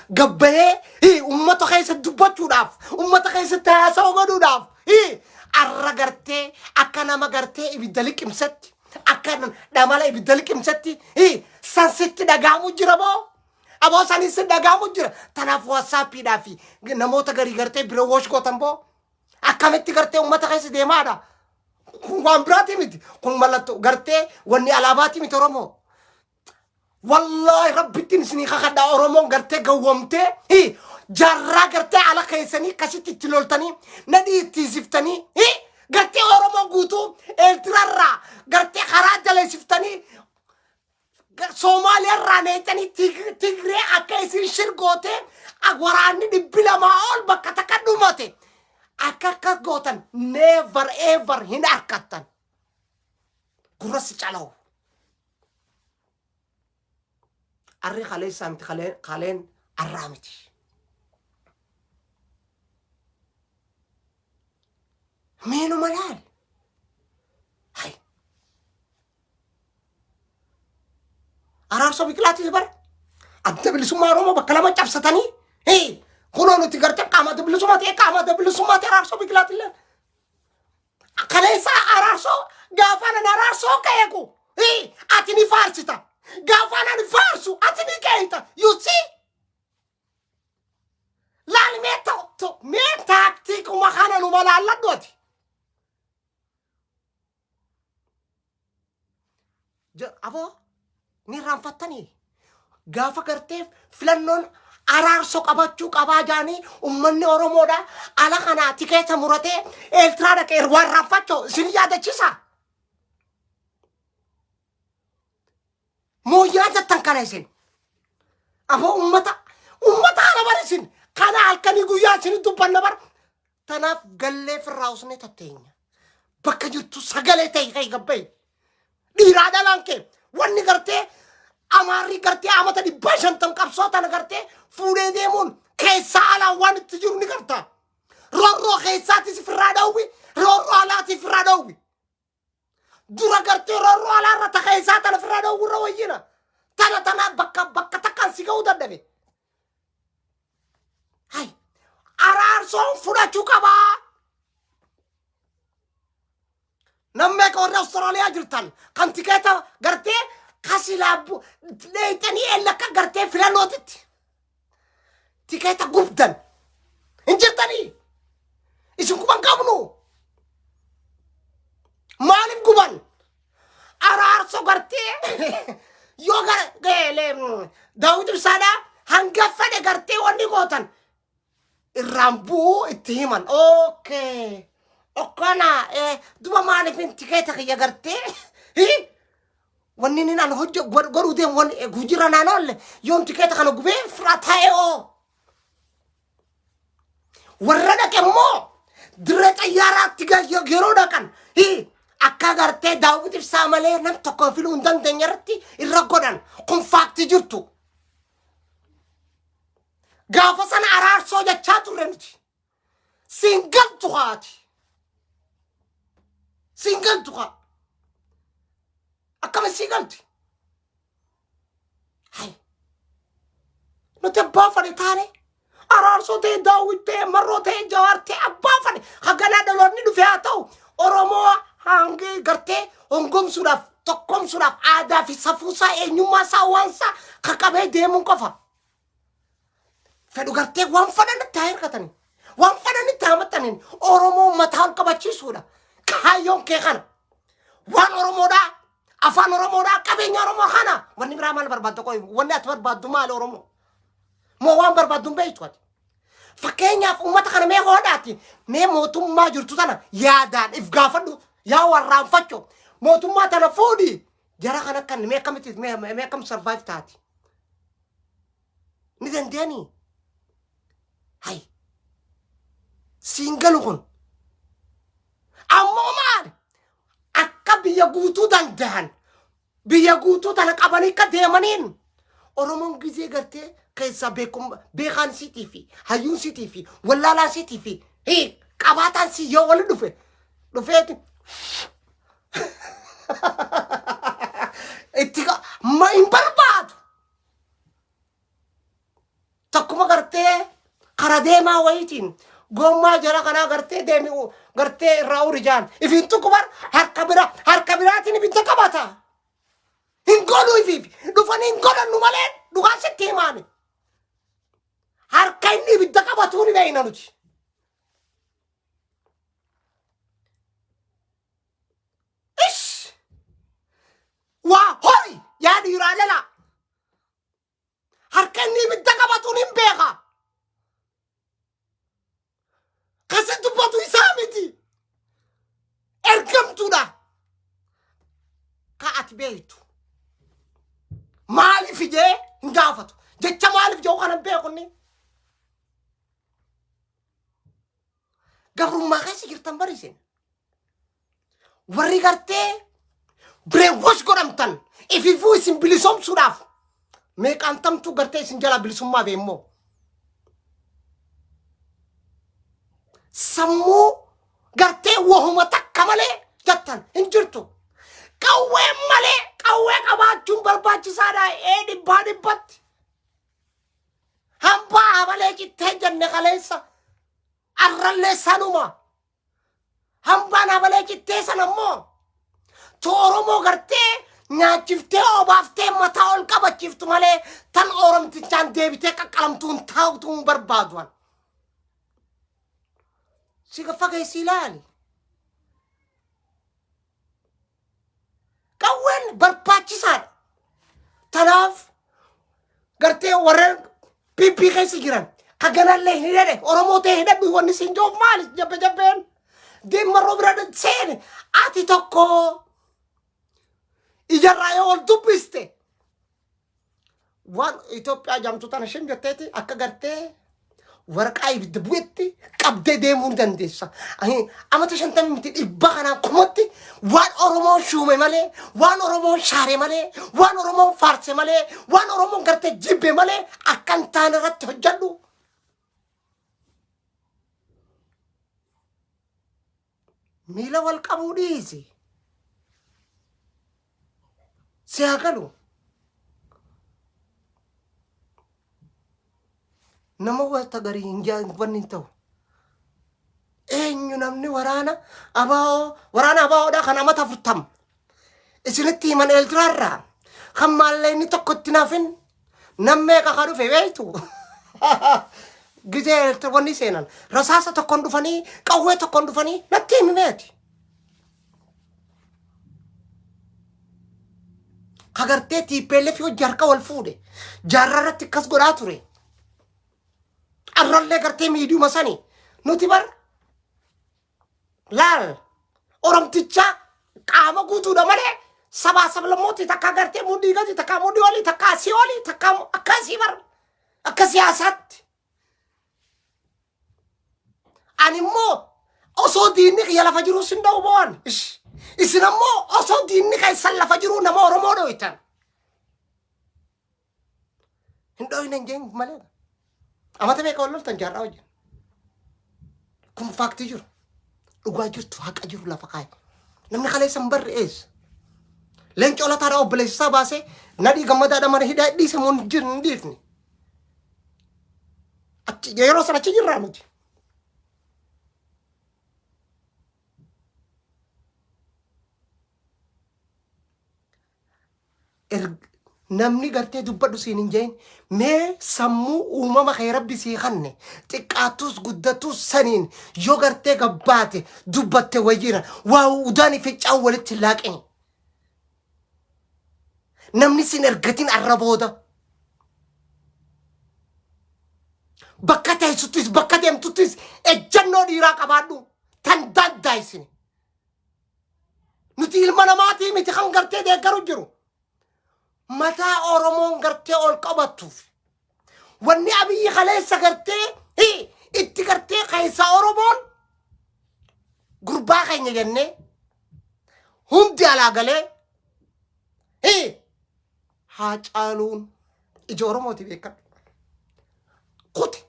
[SPEAKER 1] gabbayee ummata keessa dubbachuudhaaf, ummata keessatti haasawa godhuudhaaf, arra gartee akka nama gartee ibidda liqimsatti, akka dhamala ibidda liqimsatti san sitti dhagaamu jira moo aboo sanin si dhagaamu jira. Tanaaf WhatsAppiidhaa fi namoota garii gartee bira woosh gootan boo akkamitti gartee ummata keessa deemaadha. Kun waan biraati miti, kun mallattoo gartee wanni alaabaati miti. Oromoo, wallaahi rabbittiin isinii kakadhaa, Oromoon gartee gawwamtee jaarraa gartee ala keessanii akkasitti itti loltanii nadhii itti hisiftanii gartee Oromoo guutuu Eertiraarraa gartee karaa jaleessiftanii Soomaaliyaarraa neexanii Tigree akka isin shirgootee waraanni 200 ol bakka takka dhumate akka akkas gootan never ever hin arkattan. Gurra si calawu. Arri kaleessaa miti, kaleen arraa miti. Meenuma laal. Hai. Araarsoo Biqilaatii bara. Adda Bilisummaa Oromoo bakka lama cabsatanii. Hee, kunoo nuti gartee qaama adda bilisummaa ta'e, qaama adda bilisummaa ta'e Araarsoo Biqilaatii illee. Kaleessa Araarsoo gaafa nan Araarsoo qeequ. Hee, ati ni faarsita. Gaafa nan faarsu ati ni qeeyta. You see? Laal mee ta'u mee taaktiikuma kana numa laalladhu ati. Aboo ni irraanfattanii gaafa gartee filannoon Araarsoo qabachuu qabaa jaanii ummanni Oromoodha ala kanaa tikeeta muratee Eertiraa dhaqee waan raanfachoo isin yaadachiisa. Moo yaadattan kana isin? Aboo ummata kana bar isin kana halkanii guyyaa isin dubbanna bar. Tanaaf gallee firraa usnee tatteenya. Bakka jirtu sagalee ta'e kai gabba'i. Dhiiraa dhalaan kee wanni gartee Amaarri gartee amata 150 qabsoo tana gartee fuudhee deemuun keessaa alaan waan itti jiru ni garta. Roorroo keessaatis firraa dhowwi, roorroo alaatis firraa dhowwi. Dura gartee roorroo alaarra ta keessaa tana firraa dhowwurra wayyina. Tana tana bakka takkaan si ga'uu dadhabe. Hai, Araarsoon fudhachuu qabaa. Namni Meeqa warri Awustiraaliyaa jirtan kan tikeeta gartee kasilaa dheeyxanii ella akka gartee filannootitti tikeeta gubdan hin jirtanii? Isin guban qabnu. Maaliif guban? Araarso gartee yoo Daawit Ibsaadhaa hanga fedhe gartee wanni gootan irraan bu'uu itti himan. Okay. Okkana duba maaliif hin tikeeta kiyya gartee wanni inni an hojje godhuu deemu wanni hojiirra naan oolle yoon tikeeta kana gubee firaa taa'ee oo. Warra dhaqe immoo dirree xayyaaraatti yeroo dhaqan akka gartee Daawit Ibsaa malee nam tokko filuu hin dandeenye irratti irra godhan kun faaktii jirtu. Gaafa sana araarsoo jechaa turre nuti. Siin galtu haati. Siin galtu haa. Akkami sii galti? Hay. Nuti abbaa fadhe taane araarsoo ta'e, Daawwit ta'e, Marroo ta'e, Jawaar ta'e, abbaa fadhe haganaa dhaloonni dhufe haa ta'u, Oromoo hangi gartee hongomsuudhaaf, tokkomsuudhaaf, aadaa fi safuusaa, eenyummaa isaa, waan isaa qaqabee deemuun qofa. Fedhu gartee waan fadhan itti haa hirkatanii, waan fadhan itti haa maxxaniin, Oromoo mataa ol qabachiisuudha. Kaayyoon kee kana. Waan Oromoodhaa, afaan Oromoodhaa, qabeenya Oromoo kana. Wanni biraa maal barbaadda qoy? Wanni ati barbaaddu maali Oromoo? Moo waan barbaaddu hin beektu ati? Fakkeenyaaf uummata kana mee hoodhaati mee mootummaa jirtu tana yaadaan if gaafadhu, yaa warraanfachoo, mootummaa tana fuudhi jara kana kan mee akkamitti mee akkam survive taati? Ni dandeenii? Hay. Siin galu kun. Ammoo maali? Akka biyya guutuu danda'an, biyya guutuu tana qabanii akka deemaniin, Oromoon gizee gartee keessaa beekaan siitii fi hayyuun siitii fi wallaalaan siitii fi qabaataan sii yoo wali dhufe dhufeeti itti ma hin barbaadu. Takkuma gartee kara deemaa wayiitiin gommaa jara kanaa gartee deemi gartee irraa uri jaan ifiin tuqu bar harka bira harka biraatiin ibidda qabata. Hin godhu, ifiif dhufanii hin godhannu malee, dhugaan sitti himaani. Harka inni ibidda qabatuu ni beekna nuti. Ish! Waa hori yaa dhiiraa lalaa. Harka inni ibidda qabatuun hin beeka. Kasi dubbatu isaa miti. Ergamtuudha. Ka ati beektu. Maaliif ijee hin gaafatu. Jecha maaliif jedhu kana hin beeku inni. Gabrummaa keessa jirtan bariisin. Warri gartee brainwash godhamtan ififuu isin bilisoomsuudhaaf meeqaan tamtuu gartee isin jalaa bilisummaa bee immoo. Sammuu gartee wahuma takka malee jettan hin jirtu. Qawwee malee, qawwee qabaachuun barbaachisaadha ee dhibbaa dhibbatti. Hambaa habalee cittee jenne kaleessa, arrallee sanuma. Hambaan habalee cittee sana immoo tu Oromoo gartee nyaachiftee obaaftee mataa ol qabachiiftu malee tan Oromtichaan deebitee qaqqalamtuun taa'utu hin barbaadu. An. Si fageessi ilaali. Qawween barbaachisaadha. Tanaaf gartee warreen PP keessa jiran ka ganallee hin hidhadhe Oromoo ta'e hidhadhu, wanni siin jiruuf maali jabbe jabbeen deemarroo bira seene ati tokko ijarraa yoo ol dubbiste waan Itoophiyaa jedhamtu tana shim jetteeti akka gartee waraqaa ibidda bu'etti qabdee deemuu ni dandeessa. Amata 50 miti, 100 kanaan kumatti waan Oromoon shuume malee, waan Oromoon shaare malee, waan Oromoon faarse malee, waan Oromoon gartee jibbe malee akka hin taane irratti hojjedhu. Miila wal qabuu dhiisi. Si haa galu. Nama wanta garii hin wanni hin ta'u. Eenyu namni waraana abaa'oo waraana abaa'oodhaa kan amata 40 isinitti himan Eeltiraarraa kan maallaqni tokko itti naafin nam meeqa ka dhufe beektu. Gizee Eeltira wanni seenan rasaasa tokkoon dhufanii qawwee tokkoon dhufanii natti himi meeti. Ka gartee TPLF hojii harka wal fuudhe jaarraa irratti akkas godhaa ture. Arrallee gartee miidiyuma sani nuti bar laal Oromtichaa qaama guutuudha malee sabaa sablammooti takka gartee mudhii gadi takka mudhii olii takka asii olii takka akkasii bar akka siyaasaatti. Ani immoo osoo diinni kiyya lafa jiruu sin dha'u bo'an. Ish. Isin ammoo osoo diinni keessan lafa jiruu nama Oromoo dho'itan. Hin dho'ine hin jeen malee. Amata meeqa wal loltan jaarraa wajjin. Kun faaktii jiru. Dhugaa jirtu haqa jiru lafa kaa'e. Namni kaleessa hin barre eessa? Leencoo Lataadhaa obboleessa isaa baasee Nadhii Gammadaadha mana hidhaa dhiise moo hin jiru hin dhiifne. Achi yeroo sana achi jirraa nuti. Namni gartee dubbadhu siin hin je'in mee sammuu uumama kee rabbi sii kanne xiqqaattus guddattus saniin yoo gartee gabbaate dubbatte wayyiira waa udaani ficcaan walitti hin laaqini. Namni sin ergatin arra booda. Bakka teessuttis bakka deemtuttis ejjannoo dhiiraa qabaadhu tan daaddaayisini. Nuti ilma namaatii miti kan gartee deeggaru jiru. Mataa Oromoon gartee ol qabattuuf. Wanni Abiyyi kaleessa gartee itti gartee keessa Oromoon gurbaa keenya jennee hundi alaa galee Haacaaluun ija Oromooti beekadhu. Kute.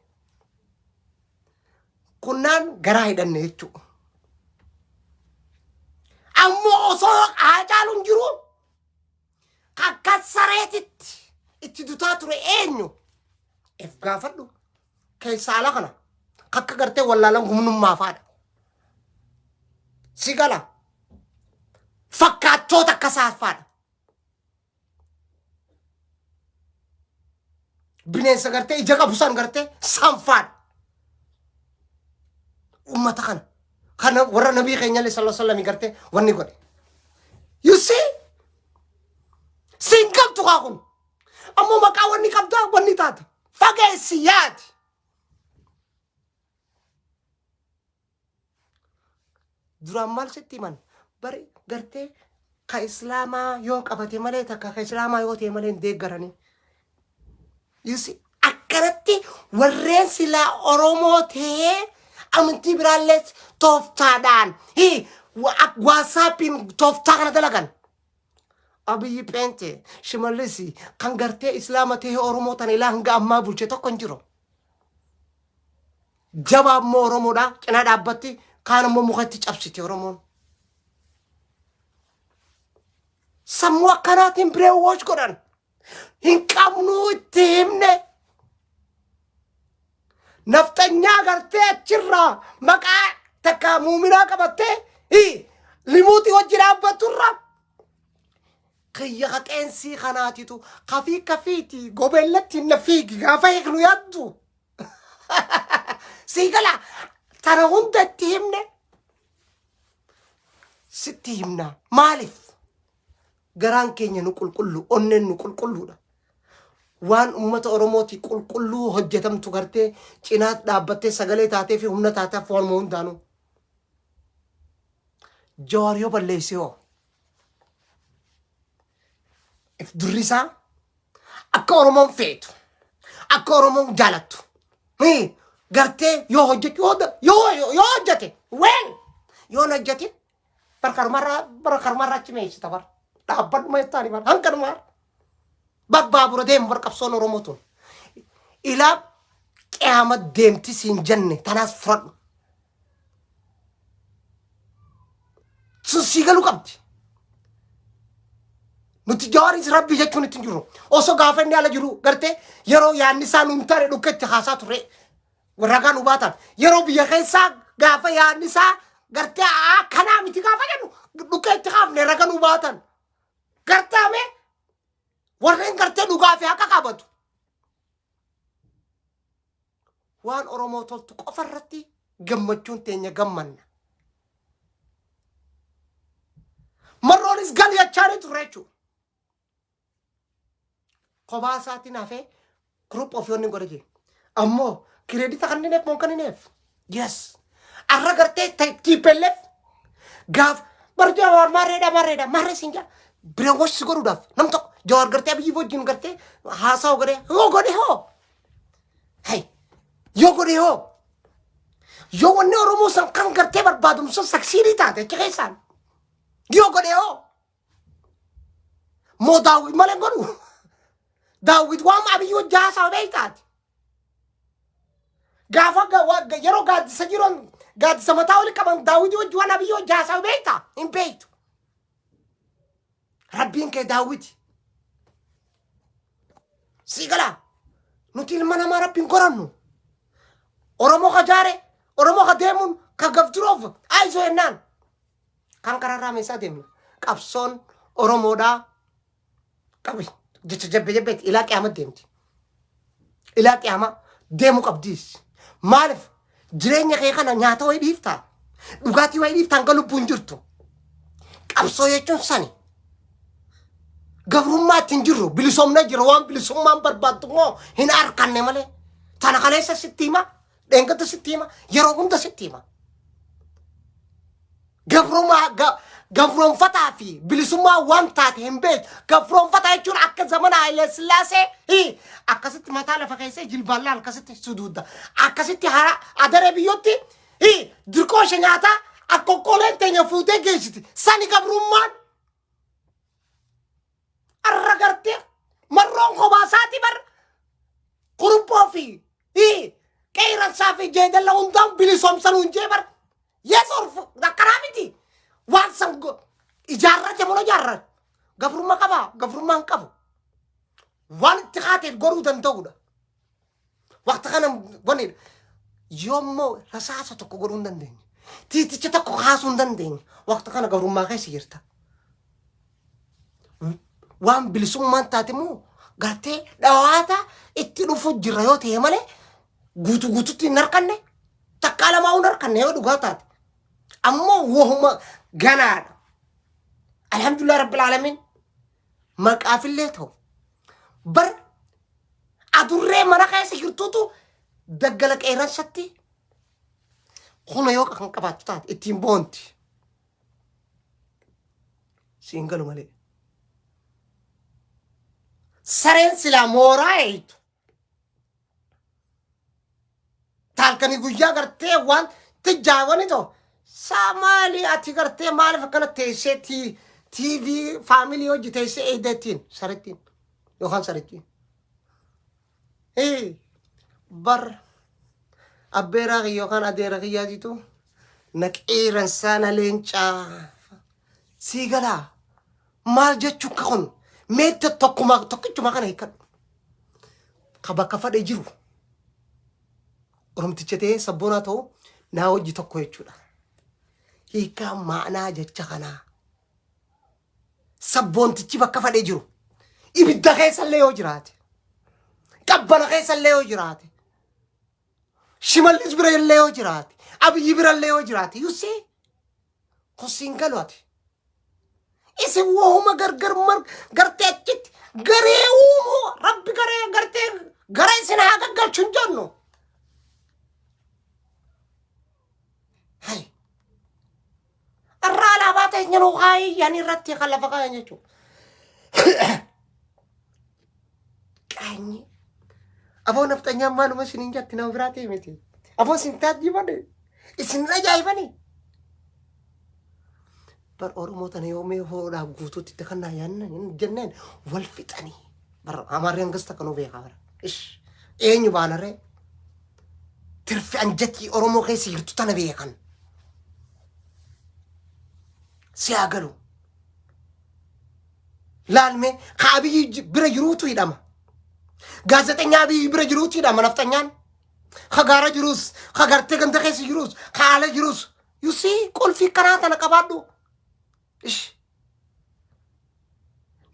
[SPEAKER 1] Kunnaan garaa hidhanne jechuudha. Ammoo osoo Haacaaluun jiru akka sareetitti itti dutaa ture eenyu? If gaafadhu. Keessaa ala kana akka gartee wallaalan gumnummaa faadha. Si gala. Fakkaattoota akka saaffaadha. Bineensa gartee ija qabu san gartee sanfaadha. Ummata kana. Kana warra nabii keenya illee sallallahu alaihi wasallam gartee wanni godhe. You see? Siin qabdu kaa kun. Ammoo maqaa wanni qabdaa wanni taata. Fageessi yaadi. Duraan maal sitti himan? Bari gartee ka islaamaa yoo qabate malee takka ka islaamaa yoo ta'e malee hin deeggaranii. You see, akkanatti warreen silaa Oromoo ta'ee amantii biraallee tooftaadhaan hi waasaappiin tooftaa kana dalagan. Abiyyi Pheente Shimallisi kan gartee islaama ta'ee Oromoo tana ilaa hanga ammaa bulche tokko hin jiru. Jabaa immoo Oromoodha cinaa dhaabbatti kaan immoo mukatti cabsiti Oromoon. Sammuu akkanaatiin brainwash godhan. Hin qabnuu itti himne. Nafxanyaa gartee achirraa maqaa takka muuminaa qabattee limuutii hojii dhaabbatturra kiyya ka qeensii kanaatitu kafii kafiiti gobeellatti na fiigi gaafa hiiknu yaaddu. Sii gala tana hunda itti himne sitti himna maaliif garaan keenya nu qulqullu onneen nu qulqulluudha. Waan ummata Oromooti qulqulluu hojjetamtu gartee cinaa dhaabbattee sagalee taatee fi humna taateef waanuma hundaanuu. Jawaar yoo balleesse hoo? If durri isaa akka Oromoon feetu, akka Oromoon jaalattu, gartee yoo hojjechu yoo yoo yoo hojjete well yoo hin hojjetin bara bara karumarraa achi meessita bara dhaabbadhuma jettaani bara hanganumaa bar baabura deemu bar qabsoon Oromoo tun ilaa qiyaama deemti siin jenne tanaas fudhadhu. Sun sii galuu qabdi. Nuti Jawaaris rabbii jechuun itti hin jirru. Osoo gaafa inni ala jiru gartee yeroo yaadni isaa nuun taane dhukka itti haasaa turre. Ragaa nu baatan. Yeroo biyya keessaa Gaafa yaadni isaa gartee akkanaa miti gaafa jennu dhukkee itti kaafne raga nu baatan. Gartaame warreen gartee dhugaa fi haqa qabatu. Waan Oromoo toltu qofa irratti gammachuun teenya gammanna. Marroonis gali jechaanii turre jechuudha. Kophaa isaatiin hafee group of yoonni godhe jee. Ammoo credit kannineef moo kannineef? Yes. Arra gartee TPLF gaaf bar Jawaar maarreedha maarreedha maarree siin jaa brainwash si godhuudhaaf nam tokko Jawaar gartee Abiyyi wajjin gartee haasawa godhee yoo godhe hoo hay yoo godhe hoo yoo wanni Oromoo san kan gartee barbaadamu sun succeed taate achi keessaan yoo godhe hoo. Moo Daawit malee hin godhu. Daawit waan Abiyyi wajji haasawa beektaati. Gaafa yeroo gaaddisa jiran gaaddisa mataa oli qaban Daawit wajji waan Abiyyi wajji haasawa beektaa? Hin beektu. Rabbiin kee Daawiti. Sii galaa. Nuti ilma namaa Rabbiin gorannu. Oromoo ka jaare, Oromoo ka deemuun, ka gafturoof aayisoo jennaan. Kan kararraa meeshaa deemna. Qabsoon Oromoodhaa qabi jecha jabbe jabbeetti ilaa qiyaama deemti. Ilaa qiyaama deemuu qabdiis. Maaliif jireenya kee kana nyaata wayii dhiiftaa? Dhugaatii wayii dhiiftaa hanga lubbuun jirtu. Qabsoo jechuun sani. Gabrummaa ittiin jirru bilisoomnee jira waan bilisummaan barbaaddu immoo hin arkanne malee. Tana kaleessa sitti hima, dheengadda sitti hima, yeroo hunda sitti hima. Gabrumaa gabroonfataa fi bilisummaa waan taate hin beektu. Gabroonfataa jechuun akka zamana Hayilee Sillaasee hi, akkasitti mataa lafa keessee jilbaan laal akkasitti suduudda. Akkasitti hara adaree biyyootti hi, dirqoosha nyaataa akka okkooleen teenya fuutee geessiti. Sani gabrummaan. Arra gartee marroon kophaa isaati bar kuruphoo fi qeerransaa fi jeedalla hundaan bilisoomsan hundee bar yesoor akkanaa miti waan san ijaarrate moo ijaarran gabrummaa qabaa gabrummaa hin qabu waan itti kaateef godhuu danda'udha. Waqti kana wanidha. Yoommoo rasaasa tokko godhuu hin dandeenye. Tiiticha tokko kaasuu hin dandeenye. Waqti kana gabrummaa keessa jirta. Waan bilisummaan taate immoo gartee dhawaata itti dhufu jira yoo ta'e malee guutuu guututti hin harkanne takkaa lamaa hin harkanne yoo dhugaa taate. Ammoo wahuma ganaadha. Alhamdulillah Rabbil Aalamiin maqaafillee ta'u bar adurree mana keessa jirtutu daggala qeerransatti kuna yoo kan qabaattu taate ittiin boonti. Siin galu malee. Sareen silaa mooraa eeytu. Taalkanii guyyaa gartee waan tijjaawani ta'u. Saa maali ati gartee maaliif akkana teessee TV faamilii hojii teessee eeydeettiin sarettiin yookaan sarettiin. Ee bar abbeeraa kiyya yookaan adeera kiyyaatitu na qeeransaa na leencaa sii galaa maal jechuu akka kun meetta tokkuma tokkichuma kana hiikkadhu ka bakka fadhe jiru oromticha ta'ee sabboonaa ta'u naa hojii tokko jechuudha. Hiikkaa maanaa jecha kanaa. Sabboontichi bakka fadhe jiru ibidda keessallee yoo jiraate qabbana keessallee yoo jiraate Shimallis bira illee yoo jiraate Abiyyi bira illee yoo jiraate you see kusiin galu ati. Isin wahuma gargar mar gartee achitti garee uumuu rabbi garee gartee gara isin haa gaggalchu hin jennu. Hay. Irraa alaabaa teenya nuu kaayyan irratti kan lafa kaayan jechuudha. Qaanyi. Aboo nafxanyaan maaluma isiniin jatti nama biraa ta'e miti. Aboo isin taajjibane. Isin ajaa'ibani. Bar Oromoo tana yoomee hoodhaa guutuutti itti kannaa yaanna jenneen wal fixanii. Bar Amaarri hangas takka nu beekaa bara. Ish eenyu baanarree? Tirfi anjatii Oromoo keessa jirtu tana beekan. Si haa galu. Laalmee ka Abiyyi bira jiruutu hidhama. Gaazexeenyaa Abiyyi bira jiruutu hidhama nafxanyaan. Ka gaara jirus, ka gartee ganda keessa jirus, ka haala jirus. You see, qulfii karaa tana qabaadhu. Ish.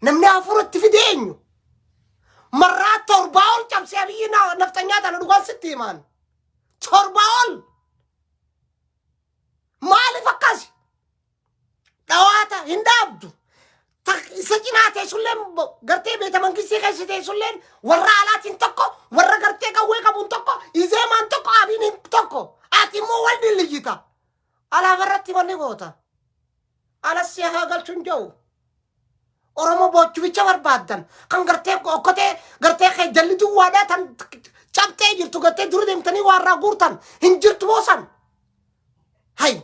[SPEAKER 1] Namni hafuuratti fide eenyu? Marraa 7 ol cabsee Abiyyi nafxanyaa tana, dhugaan sitti himaan. 7 ol. Maaliif akkas? Dhawaata hin dhaabdu. Isa cinaa teessulleen, gartee beeta mangistii keessa teessulleen, warra alaatiin tokko, warra gartee qawwee qabuun tokko, Izeemaan tokko, Abiin tokko. Ati immoo wal dilliyyita. Alaabaa irratti wanni goota. Alas si haa galchuun jiru. Oromoo boochubicha barbaaddan kan gartee okkotee gartee kee jalli duwwaadhaa tan cabxee jirtu, gartee dura deemtanii waarraa guurtan hin jirtu boosan. Hay.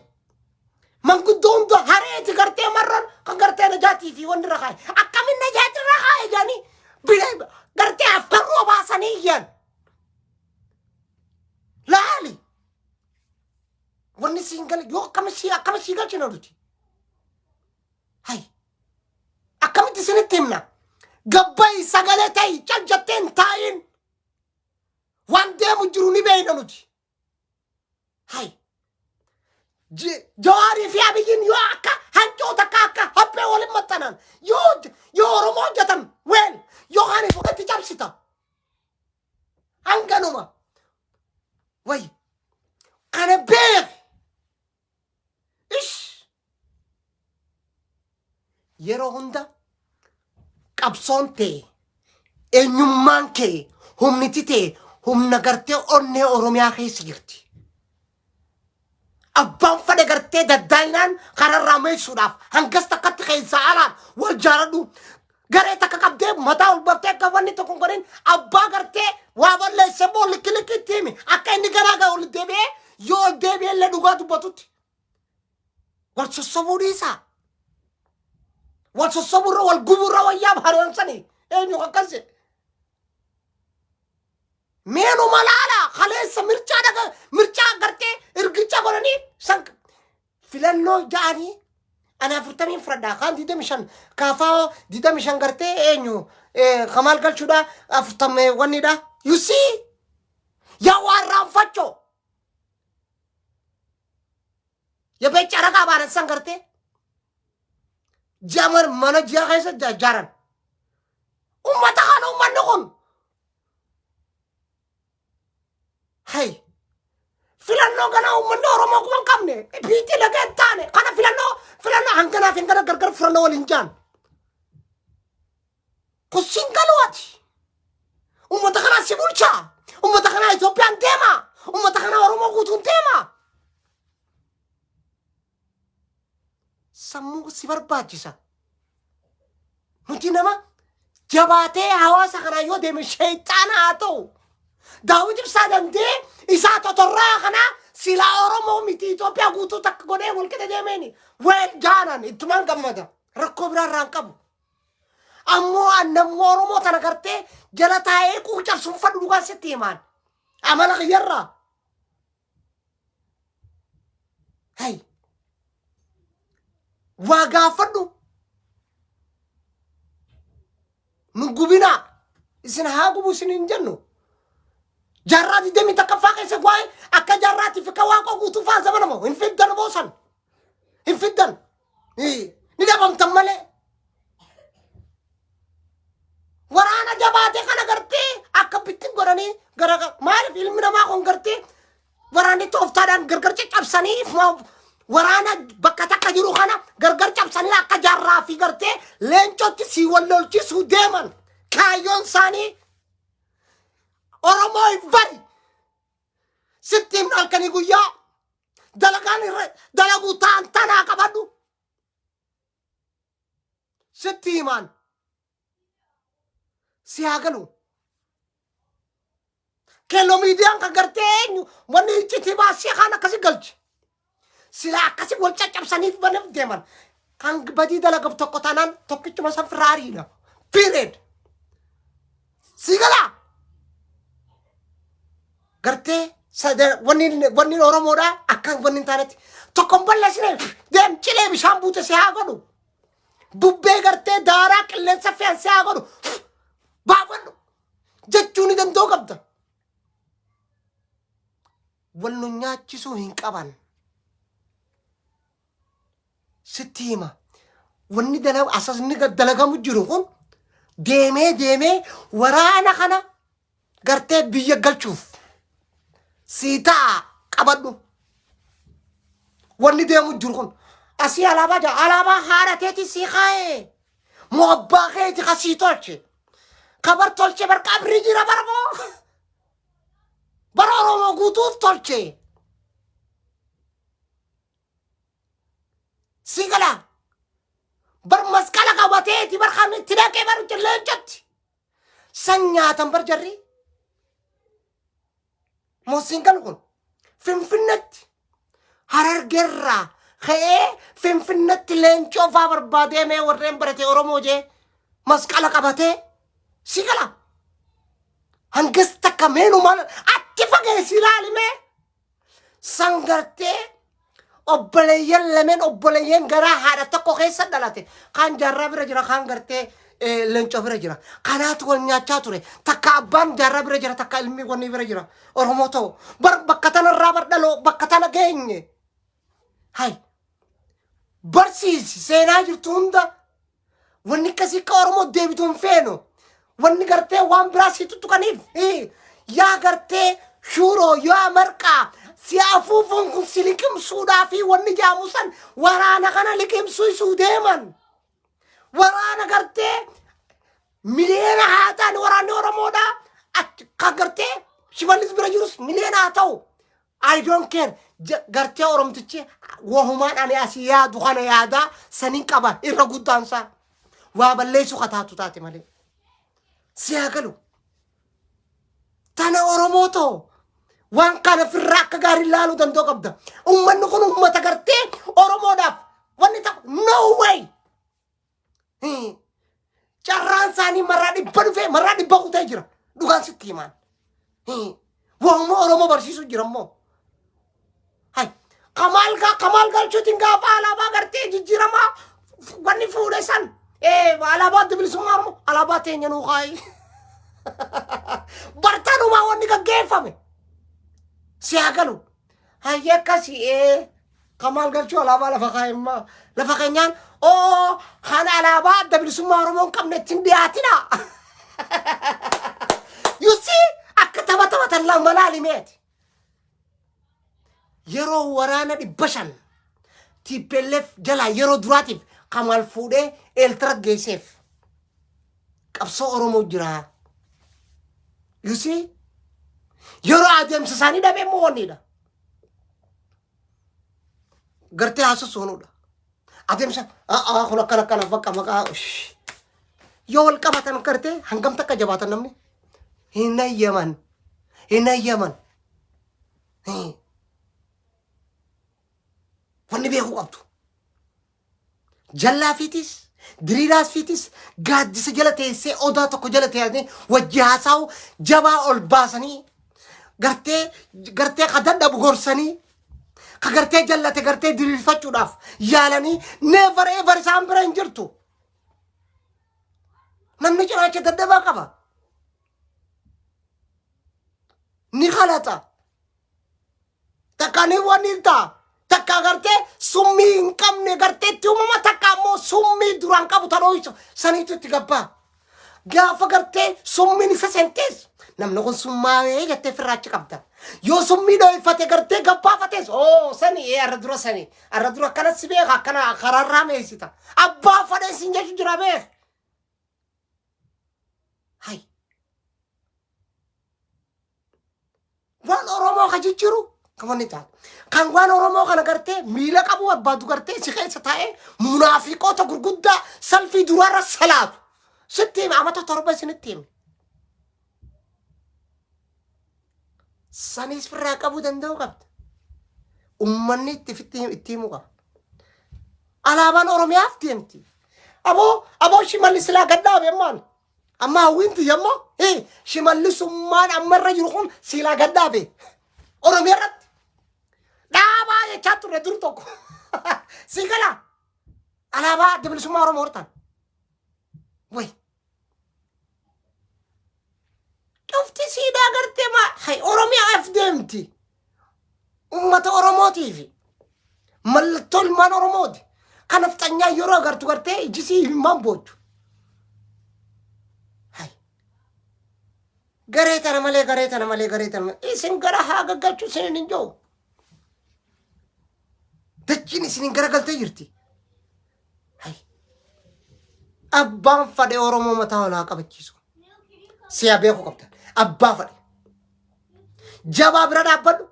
[SPEAKER 1] Manguddoo hunda hareeti gartee marran kan gartee najaatii fi wanni irra kaaye. Akkamin najaati irra kaaye jedhanii bira gartee afkarroo baasanii iyyan. Laali. Wanni siin gale yoo akkami sii galchina nuti. Hay. Akkamitti isinitti himna? Gabbayi, sagalee ta'i, cal jettee hin taa'in. Waan deemu jiru ni beeyna nuti. Hay. Jawaarii fi Abiyyiin yoo akka hancoo takka akka haphee waliin maxxanan, yoo Oromoo hojjetan weel, yoo ani fudhatti cabsita. Hanganuma. Way. Kana beeki. Ish. Yeroo hunda qabsoon ta'e, eenyummaan kee, humniti ta'e, humna gartee onnee Oromiyaa keessa jirti. Abbaan fedhe gartee daddaayinaan kararraa meessuudhaaf hangas takkatti keessaa alaan wal jaaladhu. Garee takka qabdee mataa ol baftee akka wanni tokko hin godhin, abbaa gartee waa balleesse immoo likki likki itti himi. Akka inni garaa gaa ol deebi'ee, yoo ol deebi'ee illee dhugaa dubbatutti. Wal sossobuu dhiisaa. Wal sossobuurra wal gubuurra wayyaa haroomsanii eenyu akkas jedhe. Meenuma laala, kaleessa mircaa dhaga mircaa gartee ergicha godhanii san filannoo ja'anii ani 40 fudhadhaa, kaan 25, kaafaa 25, gartee eenyu kamaal galchuudha, 40 wannidha. You see, yaa waan raanfachoo yabee caraqaa baanan san gartee ji'a mana ji'a keessa jaaran ummata kana, ummanni kun hay filannoo kana uummanni Oromoo kuma hin qabne biitti laga hin taane kana filannoo hanganaaf hin gana gargar filannoo waliin jaan kussiin galuwati. Ummata kanaa si bulchaa, ummata kanaa Itoophiyaan deema, ummata kanaa Oromoo guutuun deema. Sammuu si barbaachisa. Nuti nama jabaatee hawaasa kanaa yoo deeme sheexaana haa ta'u. Daawit Ibsaa dandee isaa totorraa kanaa silaa Oromoo miti Itoophiyaa guutuu takka godhee walqixa deemeeni. Weel jaanan ittumaan gammada. Rakkoo biraa irraa hin qabu. Ammoo namni Oromoo tana gartee jala taa'ee quucarsuun fadhu, dhugaan sitti himaan. Amala kiyyarraa. Hay. Waa gaafadhu. Nu gubinaa. Isin haa gubu isin hin jennu. Jaarraa 21ffaa keessa waa'ee akka jaarraatti fi waaqa guutuu faa zamana moo hin fiddan boosan. Hin fiddan. Ni dhabamtan malee. Waraana jabaatee kana gartee akka bittin godhanii gara maaliif ilmi namaa kun gartee waraanni tooftaadhaan gargar caccabsanii waraana bakka takka jiru kana gargar cabsanii akka jaarraa fi gartee leencootti si wal lolchisuu deeman. Kaayyoon isaanii Oromoo hin bari sitti himna, halkanii guyyaa dalagaan irra dalaguu ta'an tanaa qabadhu sitti himaan si haa galu. Keelloo miidiyaan kan gartee eenyu wanni iccitii baasee kaan akkasi galche. Sila akkasi wal caccabsaniif banuuf deeman. Kan badii dalagaaf tokko taanaan tokkichuma san firraariidha. Period. Si galaa? Gartee wanni Oromoodhaa akka wanni hin taanetti tokko hin balleessine, deem cilee bishaan buute si haa godhu. Bubbee gartee daaraa qilleensa fe'an si haa godhu. Baafadhu jechuu ni danda'u qabda. Wal nu nyaachisuu hin qaban. Sitti hima. Wanni asasni dalagamu jiru kun deemee deemee waraana kana gartee biyya galchuuf sii ta'a qabadhu. Wanni deemu jiru kun asii alaabaa jira. Alaabaa haadha teeti sii kaa'ee. Moo abbaa keeti ka sii tolche. Kabar tolche bar qabri jira barmoo. Bara Oromoo guutuuf tolche. Sii galaa. Bar masqala qabateeti bar kan itti dhaqee bar leencatti. San nyaatan bar jarri. Moo siin galu kun Finfinnetti Harargerraa ka'ee Finfinnetti leencoo faa barbaadee mee warreen barate Oromoo jee masqala qabatee si gala. Hangas takka meenuma achi fageessi ilaali mee. San gartee obboleeyyan lameen obboleeyyan garaa haadha tokko keessa dhalate kaan Jaarraa bira jira, kaan gartee Leencoo bira jira. Kanaatu wal nyaachaa ture. Takka abbaan Jaarraa bira jira, takka ilmi wanni bira jira. Oromoo ta'u bar bakka tanarraa bar dhaloo bakka tana geenye. Hay barsiisi seenaa jirtu hunda. Wanni akkasii akka Oromoo deebitu hin feenu. Wanni gartee waan biraa si tuttuqaniif yaa gartee shuuroo yaa marqaa si afuufuun kun si liqimsuudhaa fi wanni jaamu san waraana kana liqimsuu isuu deeman. Waraana gartee miliyoona haa ta'an waraanni Oromoodhaa kan gartee Shimallis bira jirus miliyoona haa ta'u. I don't care. Gartee Oromtichi wahumaan ani asii yaadu kana yaadaa sanin qaba irra guddaan isaa. Waa balleessu kataatu taate malee. Si haa galu. Tana Oromoo ta'u waan kana firraa akka gaarii ilaaluu danda'u qabda. Uummanni kun uummata gartee Oromoodhaaf wanni ta'u no way. Carraan isaanii marraa 100 dhufee marraa 100 kutee jira. Dhugaan sitti himaan. Waanuma Oromoo barsiisuu jira immoo. Hay Kamaal gaa Kamaal Galchuutiin gaafa alaabaa gartee jijjiiramaa wanni fuudhe san alaabaa Adda Bilisummaa Oromoo alaabaa teenya nuu kaayi. Bartanumaa wanni gaggeeffame. Si haa galu. Hayyee akkasii Kamaal Galchuu alaabaa lafa kaa'emmaa lafa keenyaan oo kan alaabaa Adda Bilisummaa Oromoo hin qabne ittiin dhiyaatina. You see, akka tapha taphatan lama laalimeeti. Yeroo waraana 500 TPLF jalaa yeroo duraatiif Kamaal fuudhee Eeltira geesseef qabsoo Oromoo jira. You see, yeroo adeemsa isaanii dhabee immoo wanniidha. Gartee haasosoonuudha. Adeemsa kun akkana akkana bakka maqaa yoo wal qabatan gartee hangam takka jabaatan namni hin ayyaman hin ayyaman. Wanni beekuu qabdu. Jallaa fiitis diriiraas fiitis gaaddisa jala teessee odaa tokko jala teessee wajji haasa'u jabaa ol baasanii gartee gartee ka dadhabu gorsanii ka gartee jallate gartee diriirfachuudhaaf yaalanii never ever isaan bira hin jirtu. Namni cinaacha dadhabaa qaba. Ni kalaxa. Takka ni wanni ta'a. Takka gartee summii hin qabne gartee itti uumama, takka ammoo summii duraan qabu tan ooyisa saniitu itti gabbaa. Gaafa gartee summiin isa seentees namni kun summaawee jettee firraachi qabda. Yoo summii dhooyfate gartee gabbaafates oo sani ee arra dura sani arra dura akkana si beeka akkana karaarraa meessita. Abbaa fadhee sin jechu jira beek. Hay. Waan Oromoo ka jijjiiru kan wanni taatu. Kan waan Oromoo kana gartee miila qabu barbaadu gartee si keessa taa'ee munaafiqoota gurguddaa salfii duraarra salaatu. Sitti hime, amata 7 isinitti hime. Sanis firraa qabuu danda'uu qabda. Uummanni itti itti itti himuu qaba. Alaabaan Oromiyaaf deemti. Aboo aboo, Shimallis silaa gad dhaabe ammaan. Amma hawwiin tiyya immoo Shimallisummaan amma irra jiru kun silaa gad dhaabe. Oromiyaa irratti. Dhaabaa jechaa turre dur tokko. Si gala. Alaabaa Adda Bilisummaa Oromoo hortan. Wayi. Cufti siidaa gartee maa hay Oromiyaaf deemti. Uummata Oromootiifi mallattoo ilmaan Oromooti. Kan nafxanyaa yeroo agartu gartee ijisii ilmaan boochu. Hay. Garee tana malee, garee tana malee, garee tana malee. Isin gara haa gaggalchu isin hin jiru. Dachiin isin garagaltee jirti. Hay. Abbaan fadhe Oromoo mataa ol haa qabachiisu. Siyaa beekuu qabdan. Abbaa fadhe. Jabaa bira dhaabbadhu.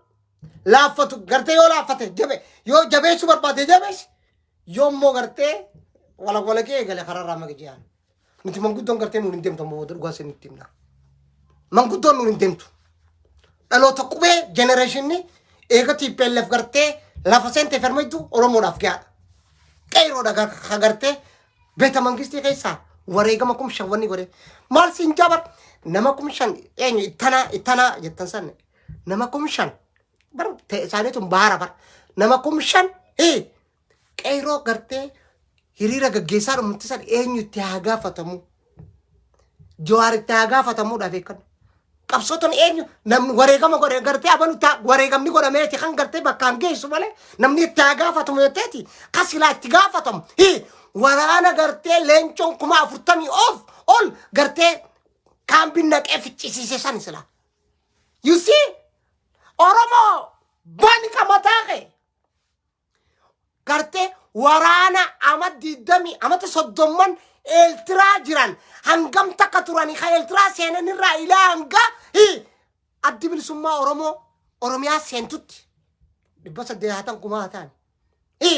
[SPEAKER 1] Laaffatu gartee yoo laaffate jabe yoo jabeessuu barbaade jabeessi. Yoo immoo gartee walaqee eegale kararraa maqi jiyaan. Nuti manguddoon gartee nuun hin deemtu amma booda dhugaa isinitti himna. Manguddoon nuun hin deemtu. Dhaloota qubee jenereeshinni eega TPLF gartee lafa seentee fermajju Oromoodhaaf gahaadha. Qeeroodha ka gartee beeta mangistii keessaa wareegama 5000 wanni godhe. Maal siin jabar nama 5000 eenyu ittanaa ittanaa jettan sanne nama 5000 bar ta'e isaanii tun baara bar nama 5000 qeeroo gartee hiriira gaggeessaa dhumti san eenyu itti haa gaafatamu? Jawaar itti haa gaafatamuudhaaf eeggannu. Qabsoo tun eenyu namni wareegama godhe gartee abalu taa wareegamni godhameeti kan gartee bakkaan geessu malee namni itti haa gaafatamu jetteeti kan silaa itti gaafatamu. Hii waraana gartee leencoon 40,000 of ol gartee kaambiin naqee ficcisiise san silaa. You see? Oromoo bani qamataa kee. Gartee waraana ama digdamii amata soddomman Eeltiraa jiran hangam takka turanii kan Eeltiraa seenan irraa ilaa hanga hi addi bilisummaa Oromoo Oromiyaa seentutti 800 haa ta'an 1000 haa ta'an. Hi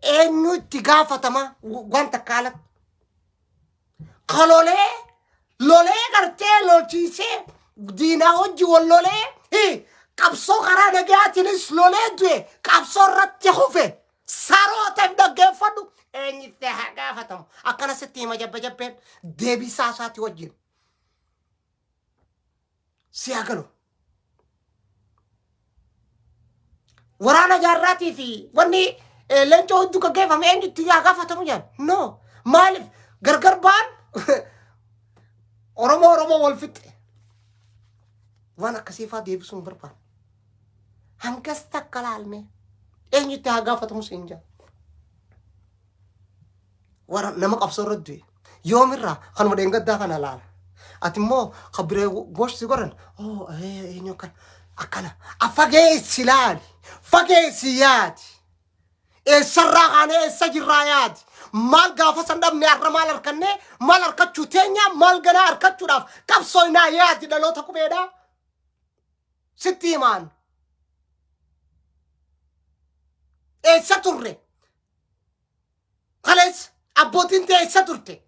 [SPEAKER 1] eenyu itti gaafatama waan takka alatti. Ka lolee lolee gartee lolchiisee diinaa hojii wal lolee hi, qabsoo karaa nagaatiinis lolee du'e qabsoo irratti kufe sarooteef dhaggeeffadhu eenyutti haa gaafatamu akkana sitti hima jabba jabbeen deebisaa isaati wajjin si haa galu. Waraana jaarraatii fi wanni leencoo hedduu gaggeeffame eenyutti haa gaafatamu jedhan. No. Maaliif gargar ba'an Oromoo Oromoo wal fixxe. Waan akkasii fa'aa deebisuu hin barbaanne. Hangas takka laalmee eenyutti haa gaafatamu siin jedha. Wara nama qabsoo irra du'e. Yoomirraa kanuma dheengaddaa kana laala. Ati immoo kan biree gosh si godhan oo eenyu akkana akkana fageessi laali fageessi yaadi. Eessarraa kaanee eessa jirraa yaadi. Maal gaafa san dhabne har'a maal harkannee maal harkachuu teenya maal ganaa harkachuudhaaf qabsoo inaa yaadi dhaloota qubeedhaa. Sitti himaan. Eessa turre? Kaleessa abbootiin tee eessa turte?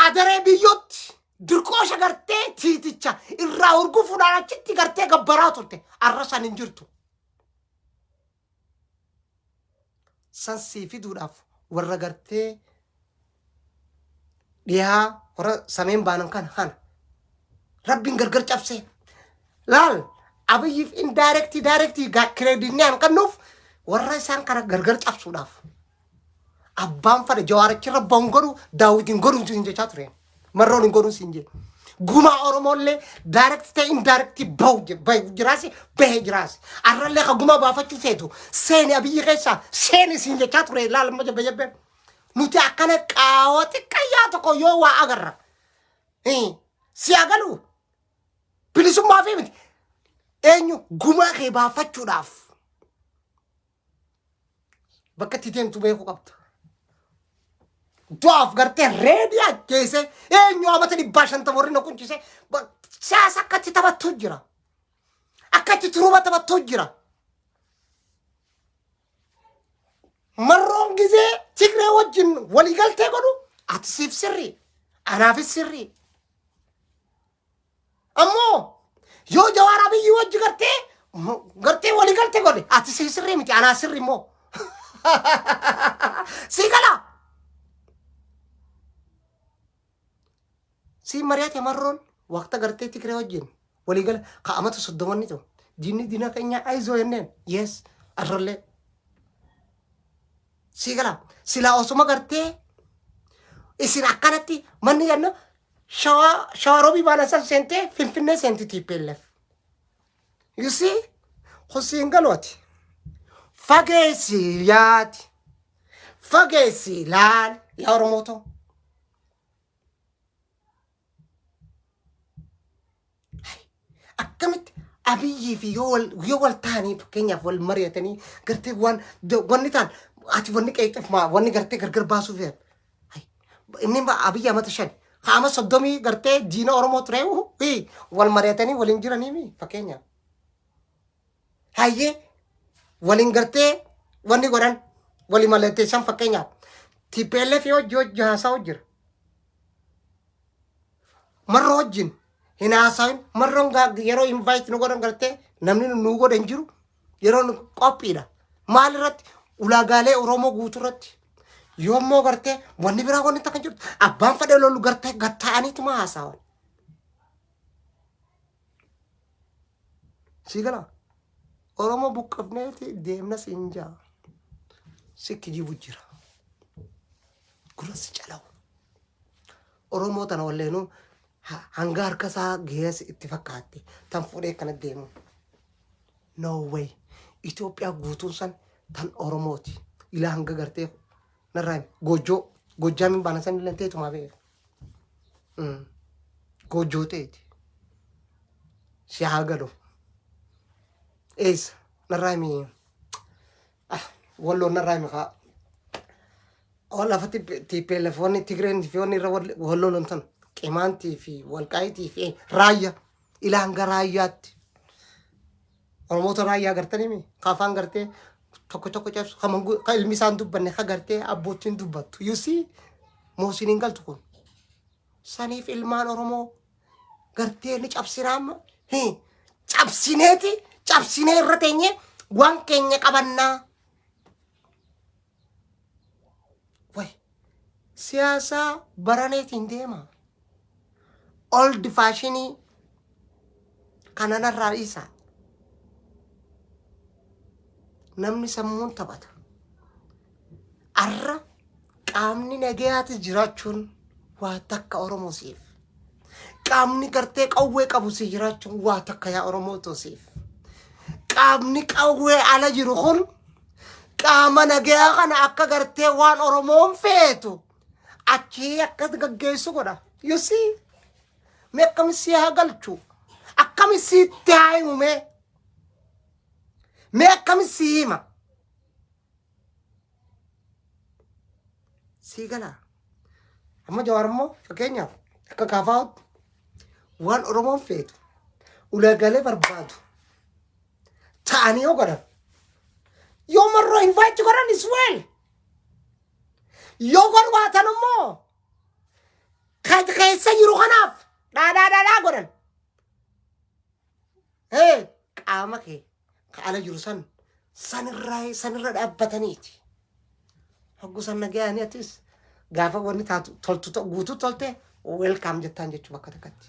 [SPEAKER 1] Adaree biyyootti dirqoosha gartee tiiticha irraa hurgufuudhaan achitti gartee gabbaraa turte. Arra san hin jirtu. San sii fiduudhaaf warra gartee dhiyaa warra sameen baanan kana kana rabbiin gargar cabsee laal Abiyyiif indirectii directii creditni aan kennuuf warra isaan kana gargar cabsuudhaaf abbaan fadhe jawaarichirra bahuun godhu daawwitiin godhuun siin jechaa ture marroon hin godhuun siin jedhe gumaa Oromoollee direct ta'e indirect bahu bahu jiraasi bahee jiraasi arrallee ka gumaa baafachuu feetu seeni Abiyyi keessaa seeni siin jechaa ture laal amma jabba jabbeen nuti akkana qaawa xiqqayyaa tokko yoo waa agarra si agalu bilisummaa fi miti eenyu gumaa kee baafachuudhaaf bakka itti deemtu beekuu qabda. Du'aaf gartee reedii ajjeese eenyu amata 150 warri na qunchise siyaasa akka itti taphattu jira. Akka itti turuba taphattu jira. Marroon gizee Tigree wajjin waliigaltee godhu ati siif sirrii anaafis sirrii. Ammoo yoo Jawaar Abiyyi wajji gartee waliigaltee godhe ati siif sirrii miti anaa sirrii immoo. Sii galaa. Sii mari'ate marroon waqta gartee Tigree wajjin waliigala ka amata soddomanni ta'u diinni diina keenya ayizoo jenneen yes arrallee sii gala silaa osuma gartee isin akkanatti manni jennu shawaa shawaa roobii baana san seentee Finfinnee seenti TPLF. You see? Kun siin galu ati. Fageessi yaadi. Fageessi laali yaa Oromoo ta'u. Akkamitti Abiyyii fi yoo wal ta'anii fakkeenyaaf wal mari'atanii gartee waan wanni ta'an ati wanni qeeqxuuf maa wanni gartee gargar baasuuf yaad. Inni Abiyyi amata 5 qaama 30 gartee diina Oromoo ture wal mari'atanii waliin jiranii mi fakkeenyaaf. Hayyee waliin gartee wanni godhan walii mallatteessan fakkeenyaaf TPLF hojii hojii haasa'u jira. Marroo wajjin hin haasa'in marroon yeroo invite nu godhan gartee namni nu godhe hin jiru yeroo nu qophiidha. Maal irratti ulaagaalee Oromoo guutuu irratti yoommoo gartee wanni biraa wanni takka hin jirtu abbaan fedhe lolu gartee gatta'aniituma haasa'an. Sii galaa? Oromoo buqqifneeti deemna siin jaa. Si kijibu jira. Gurra si calawu. Oromoo tana walleenuu hanga harka isaa geesse itti fakkaatte tan fuudhee akkana deemu. No way. Itoophiyaa guutuun san tan Oromooti. Ilaa hanga gartee narraa himi. Goojjoo. Goojjaamiin baana san illee teetumaa beeku. Goojjoo teeti. Si haa galu. Eessa? Narraa himi. Ah, walloon narraa himi kaa. Oo lafatti TPLF wanni Tigreen fi wanni irra wal lolan tan Qimaantii fi Walqaayitii fi Raayyaa ilaa hanga Raayyaatti. Oromoota Raayyaa gartanii mi? Ka afaan gartee tokko tokko cabsu ka ka ilmi isaan dubbanne ka gartee abbootiin dubbattu. You see? Moosiin hin galtu kun. Saniif ilmaan Oromoo gartee ni cabsinaa amma. Hii. Cabsineeti cabsinee irra teenyee waan keenya qabannaa. Way siyaasaa baraneetiin deema. Old faashinii kana narraa dhiisaa. Namni sammuun taphata. Arra qaamni nagayaati jiraachuun waa takka Oromoo siif. Qaamni gartee qawwee qabu si jiraachuun waa takka yaa Oromoo siif. Qaamni qawwee ala jiru kun qaama nagayaa kana akka gartee waan Oromoon feetu achii akkas gaggeessu godha. You see? Mee akkami si haa galchu? Akkami sitti haa himu mee? Mee akkami si hima? Sii galaa. Amma Jawaar immoo fakkeenyaaf akka kaafaa'utti waan Oromoon feetu ulaagaalee barbaadu ta'anii yoo godhan yoo marroo invite godhan is well yoo godhu baatan immoo kan keessa jiru kanaaf dhaadhaa dhaadhaa godhan. Hee qaama kee ka ala jiru san sanirraa sanirra dhaabbataniiti. Hoggu san nagayaanii atis gaafa wanni taatu toltu guutuu tolte welcome jettaan jechuu bakka takkatti.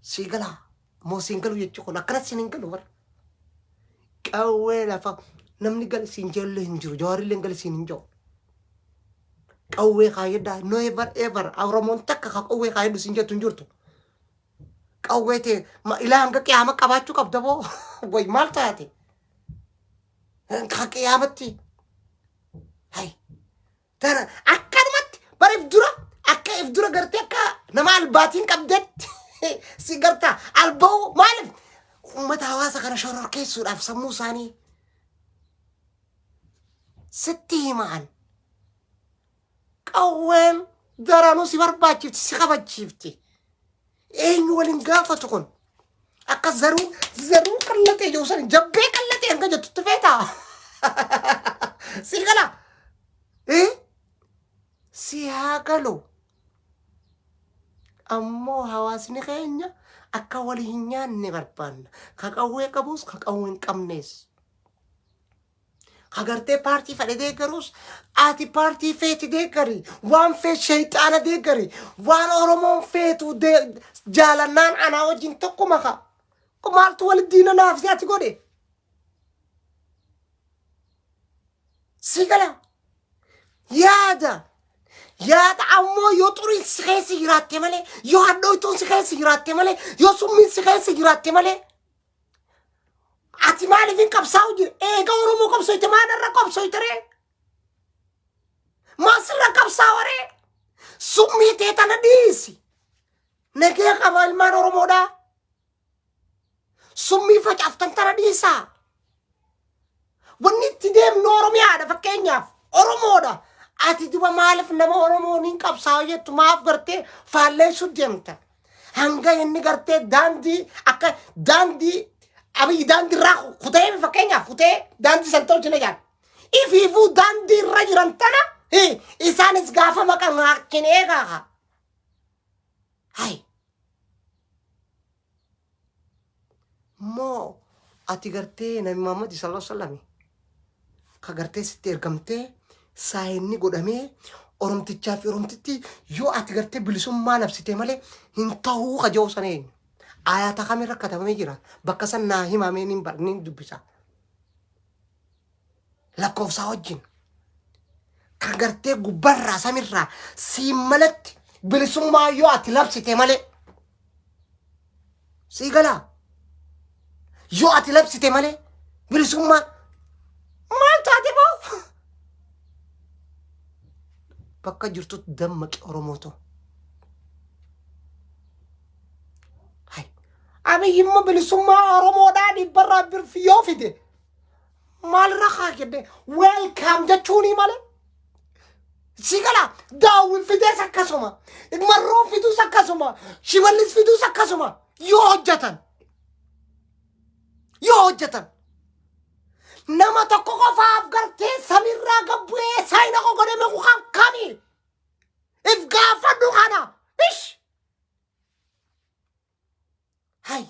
[SPEAKER 1] Sii galaa moo siin galu jechuu kun akkanatti siin hin galu bara. Qawwee lafa namni gali siin jeellee hin jiru jawaarillee gali siin hin jiru. Qawwee kaayyadhaa no ever ever Oromoon takka ka qawwee kaayyadhu siin jettu hin jirtu. Qawwee tee ilaa hanga qiyaama qabaachuu qabda boo way maal taate? Ka qiyaamatti. Hay. Tana akkanumatti bara if dura akka if dura gartee akka nama albaatiin qabdetti si garta alba'uu maaliif uummata hawaasa kana shororkeessuudhaaf sammuu isaanii sitti himaan qawween daranuu si barbaachifti si kabachiifti eenyu waliin gaafatu kun akka zaruu zaruu qallatee jiru san jabbee qallatee hanga jettutti feetaa si gala eh si haa galu ammoo hawaasni keenya akka wal hin nyaanne barbaanna ka qawwee qabus ka qawwee hin qabnes Ka gartee paartii fedhe deeggarus ati paartii feeti deeggari waan feet sheeyxaana deeggari waan Oromoon feetu jaalannaan anaa wajjin tokkuma ka maaltu wali diina naaf si ati godhe si gala yaada yaada ammoo yoo xuriin si keessa jiraatte malee yoo hadhooytuun si keessa jiraatte malee yoo summiin si keessa jiraatte malee. Ati maaliif hin qabsaa'u jira? Eega Oromoo qabsooyte maan irra qabsooyte ree? Maa sirra qabsaawa ree? Summii tee tana dhiisi. Nagee qaba ilmaan Oromoodhaa. Summii facaaftan tana dhiisaa. Wanni itti deemnu Oromiyaadha fakkeenyaaf. Oromoodha. Ati duba maaliif nama Oromoon hin qabsaa'u jettu maaf gartee faalleessuu deemta? Hanga inni gartee daandii akka daandii Abiyyi daandii irraa kutee fakkeenyaaf kutee daandii san tolchine jaan. Ifiifuu daandii irra jiran tana isaanis gaafa maqan haakin eegaa. Hai. Moo ati gartee Nabi Muhammad sallallahu alaihi wasallam ka gartee sitti ergamtee saayinni godhamee Oromtichaa fi Oromtitti yoo ati gartee bilisummaa labsite malee hin ta'uu ka jedhu sana eenyu? Ayata kamirra katabamee jira? Bakka san naa himamee nin bar nin dubbisa. Lakkoofsaa wajjin. Kan gartee gubbarraa samirraa siin malatti bilisummaa yoo ati labsite malee. Sii galaa? Yoo ati labsite malee bilisummaa maal taate boo? Bakka jirtutti dammaqi Oromoo ta'u. Hai. Abiyyi immoo bilisummaa Oromoodhaa dhibbarraa birfi yoo fide maalirra haa jenne welcome jechuunii malee. Si gala Daawwit fidees akkasuma Marroon fiduus akkasuma Shimallis fiduus akkasuma yoo hojjetan yoo hojjetan nama tokko qofaaf gartee samiirraa gad bu'ee saayina koo godhee meequ kan kami if gaafadhu kana ish Hay.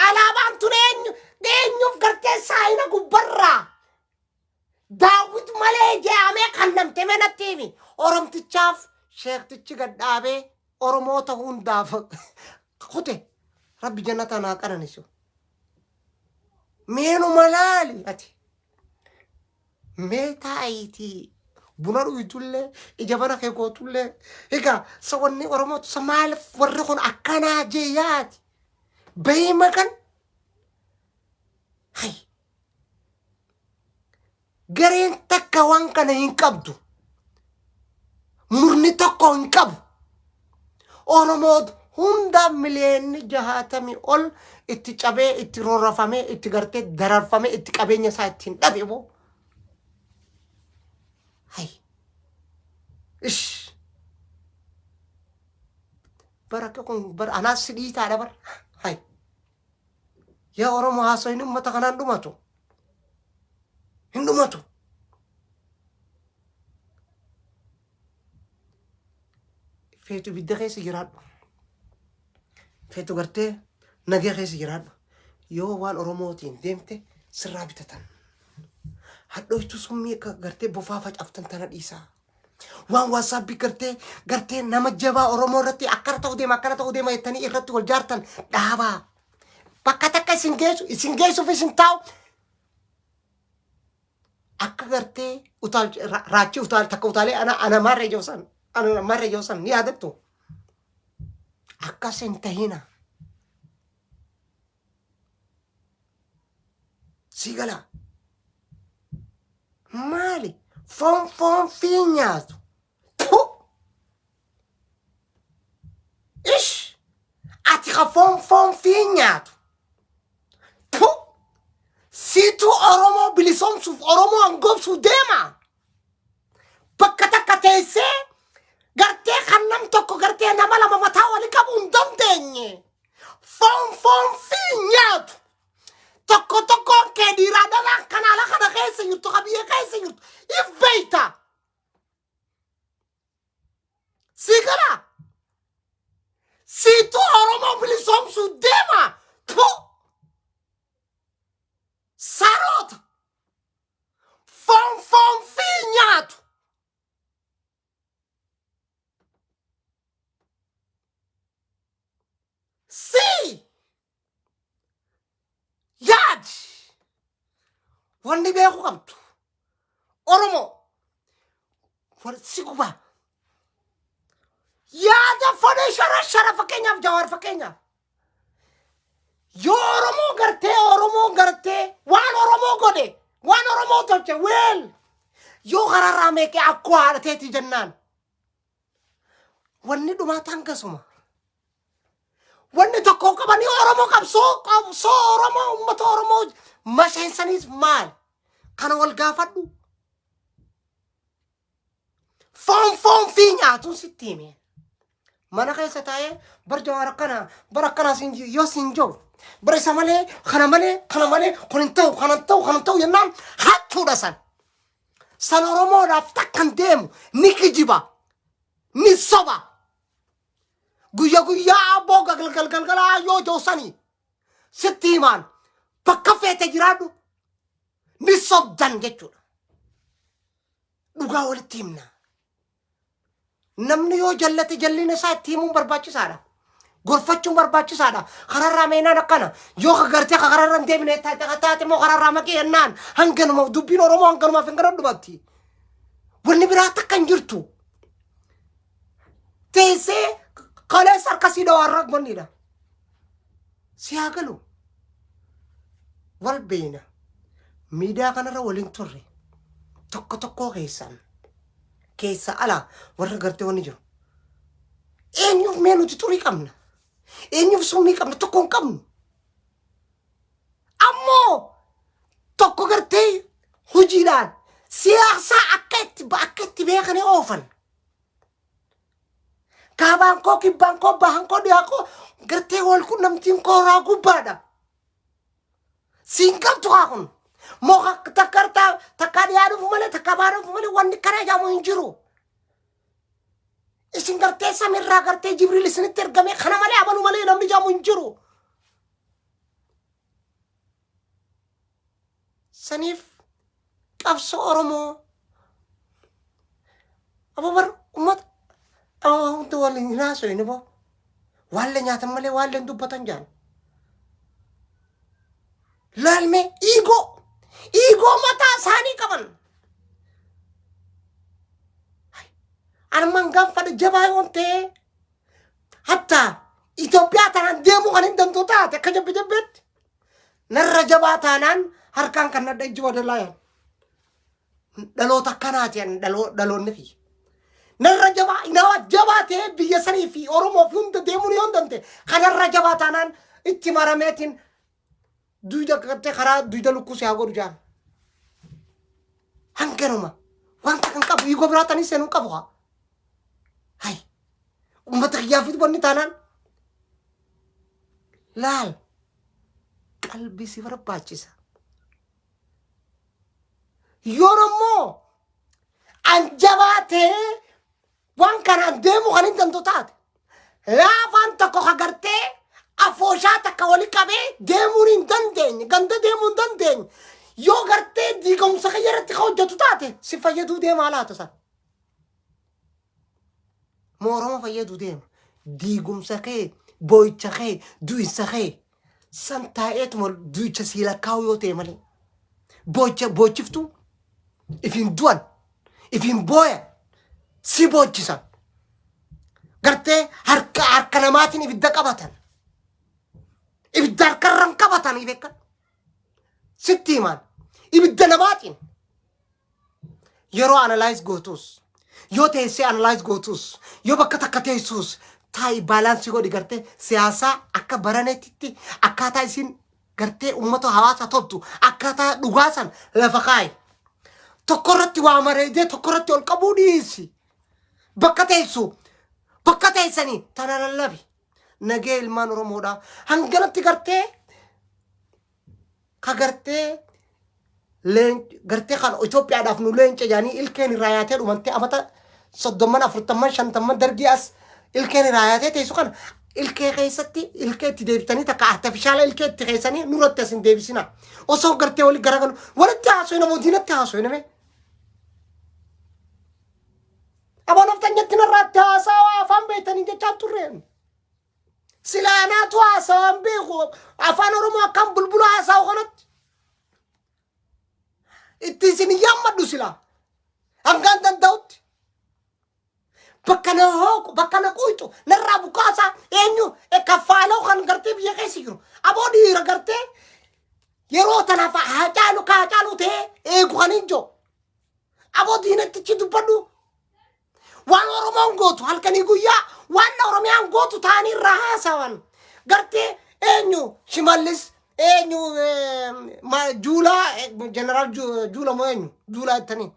[SPEAKER 1] Alaabaan tun eenyu eenyuuf gartee saayina gubbarraa daawwit malee je'amee kannamte mee natti himi. Oromtichaaf sheektichi gad dhaabee Oromoota hundaaf kute rabbi jannataan haa qananisu. Meenuma laali ati. Mee taa'iitii buna dhuytullee ija bana kee gootullee egaa sa wanni Oromootu sa maaliif warri kun akkanaa jee yaadi. Bahii makan hay gareen takka waan kana hin qabdu. Murni tokko hin qabu. Oromoot hunda miliyeenni jahaatamii ol itti cabee, itti roorrafamee, itti gartee dararfamee, itti qabeenya isaa ittiin dhabe boo. Hay. Ish. Bara akka kun bara anaas si dhiitaadha bara. Hay. Yaa Oromoo haasoyni uummata kanaan dhumatu. Hin dhumatu. Feetu ibidda keessa jiraadhu. Feetu gartee nagee keessa jiraadhu. Yoo waan Oromootiin deemte sirraa bitatan. Hadhooytuu summii akka gartee bofaa facaaftan tana dhiisaa. Waan waasaappii gartee gartee nama jabaa Oromoo irratti akkana ta'uu deema akkana ta'uu deema jettanii irratti wal jaartan dhaabaa. Bakka takka isin geessu isin geessuuf isin taa'u akka gartee utaal raachi utaal takka utaalee ana ana maarree joosan ana maarree joosan ni yaadattu. Akkas hin tahina. Sii galaa. Maali? Foon foon fi nyaatu. Pu! Ish! Ati ka foon foon fi nyaatu. Pu! Siitu Oromoo bilisoomsuuf Oromoo angoomsuuf deema. Bakka takka teessee gartee kan nam tokko gartee nama lama mataa wali qabuu hin dandeenye. Foon foon fi nyaatu. Tokko tokkoon kee dhiiraa dhalaan kan ala kana keessa jirtu ka biyya keessa jirtu if beeyta. Sii galaa? Siitu Oromoo bilisoomsuu deema. Tu! Saroota! Foon foon fi nyaatu. Sii! Yaadi! Wanni beekuu qabdu. Oromoo si gubaa. Yaada fodhee shara shara fakkeenyaaf Jawaar fakkeenyaaf. Yoo Oromoo gartee Oromoo gartee waan Oromoo godhe waan Oromoo tolche weel yoo kararraa meeqee akkoo haadhateeti jennaan. Wanni dhumaa tangasuma. Wanni tokko qabanii Oromoo qabsoo qabsoo Oromoo uummata Oromoo masheensaniis maal? Kana wal gaafadhu. Foon foon fi nyaatuun sitti hime. Mana keessa taa'ee bar Jawaar akkana bar akkanaa siin yoo siin jiru bar isa malee kana malee kana malee kun hin ta'u kana hin ta'u kana hin ta'u jennaan hattuudha san. San Oromoodhaaf takka hin deemu ni kijiba ni soba. Guyya guyyaa abboo galgal galgalaa yoo joosanii sitti himaan bakka feete jiraadhu ni sobdan jechuudha. Dhugaa walitti himna. Namni yoo jallate jallina isaa itti himuun barbaachisaadha. Gorfachuun barbaachisaadha. Kararraa meenaan akkana. Yoo ka gartee ka kararra hin deemine taate ka taate immoo kararraa maqee jennaan hanganuma dubbiin Oromoo hanganumaaf hin gara dhumatti. Wanni biraa takka hin jirtu. Teessee kaleessa harka sii dhawaarra wanniidha. Si haa galu. Wal beeyna. Miidiyaa kanarra waliin turre. Tokko tokkoo keessan. Keessa alaa warra gartee wanni jiru. Eenyuuf mee nuti xurii qabna? Eenyuuf summii qabna? Tokko hin qabnu. Ammoo tokko gartee hojiidhaan siyaasaa akka itti beekanii oofan. Kaabaan koo kibbaan koo bahan koo dhiyaa koo gartee wal qunnamtiin koo irraa gubbaadha. Siin qabtu haa kun. Moo takka takka dhiyaa dhufu malee takka baa dhufu malee wanni kana jedhamu hin jiru. Isin gartee samirraa gartee Jibriil isinitti ergame kana malee amanuu malee namni jedhamu hin jiru. Saniif qabsoo Oromoo Abu bar ummata hunda waliin hin haasofne boo. Waallee nyaatan malee waallee hin dubbatan jaan. Laalmee ego ego mataa isaanii qaban. Armaan gaanfadha jabaa yoon ta'e hatta Itoophiyaa tanaan deemuu kan hin danda'u taate akka jabbe jabbeetti narra jabaa taanaan harkaan kan nadha ijji wadalaa yaan. Dhaloota akkanaati ani dhaloonni kiyya. Narra jabaa nama jabaa ta'ee biyya sanii fi Oromoo fi hunda deemuu yoo hin danda'e kanarra jabaa taanaan itti marameetiin duyda gartee karaa duyda lukkuu si haa godhu jaan. Hanganuma wanta kan qabu ego biraa tanii seenuu qabu haa. Hay ummata kiyyaa fi wanni taanaan laal qalbii si barbaachisa. Yoon ammoo an jabaa ta'ee waan kanaan deemuu kan hin danda'u taate laafaan tokko ka gartee afooshaa takka wali qabee deemuun hin dandeenye ganda deemuu hin dandeenye yoo gartee diigamsa kiyya irratti ka hojjetu taate si fayyaduu deemaa laata san. Moo Oromoo fayyaduu deema. Diigumsa kee boo'icha kee du'insa kee san taa'eetuma du'icha sii lakkaa'u yoo ta'e malee boo'icha boochiftuu ifiin du'an ifiin booyan si boochisan gartee harka harka namaatiin ibidda qabatan ibidda harkarran qabatan beekan sitti himaan ibidda namaatiin yeroo analyze gootus yoo teessee analyze gootus yoo bakka takka teessus taa'i balance godhi gartee siyaasaa akka baraneetitti akkaataa isin gartee uummata hawaasa toltu akkaataa dhugaasan lafa kaa'i. Tokko irratti waa mareedee tokko irratti ol qabuu dhiisi. Bakka teessu bakka teessanii tana lallabi. Nagee ilmaan Oromoodhaa hanganatti gartee ka gartee gartee kan Itoophiyaadhaaf nu leenca jedhanii ilkeen irraa yaatee dhumantee amata 30 40 50 dargii as ilkeen irraa yaatee teessu kana ilkee keessatti ilkee itti deebitanii takka artificial ilkee itti keessanii nurratti as hin deebisina. Osoo gartee wali garagalu walitti haasoo namoo diinatti haasoo name. Aboon nafxanyatti narraatti haasawaa afaan beektanii jechaa turreen. Silaanaatu haasawaan beeku afaan Oromoo akkam bulbula haasawu kanatti. Itti isin yaammadhu silaa. Hangaan danda'utti. Bakka na hooqu, bakka na quucu, narraa buqqaasaa eenyu kaffaaloo kan gartee biyya keessa jiru. Aboo dhiira gartee yeroo tanaaf Haacaalu ka Haacaalu ta'ee eegu kan hin jiru. Aboo diinattichi dubbadhu. Waan Oromoon gootu halkanii guyyaa waan Oromiyaan gootu ta'anii irraa haasawan. Gartee eenyu Shimallis eenyu Juulaa, Jeneraal Juula moo eenyu Juulaa jettanii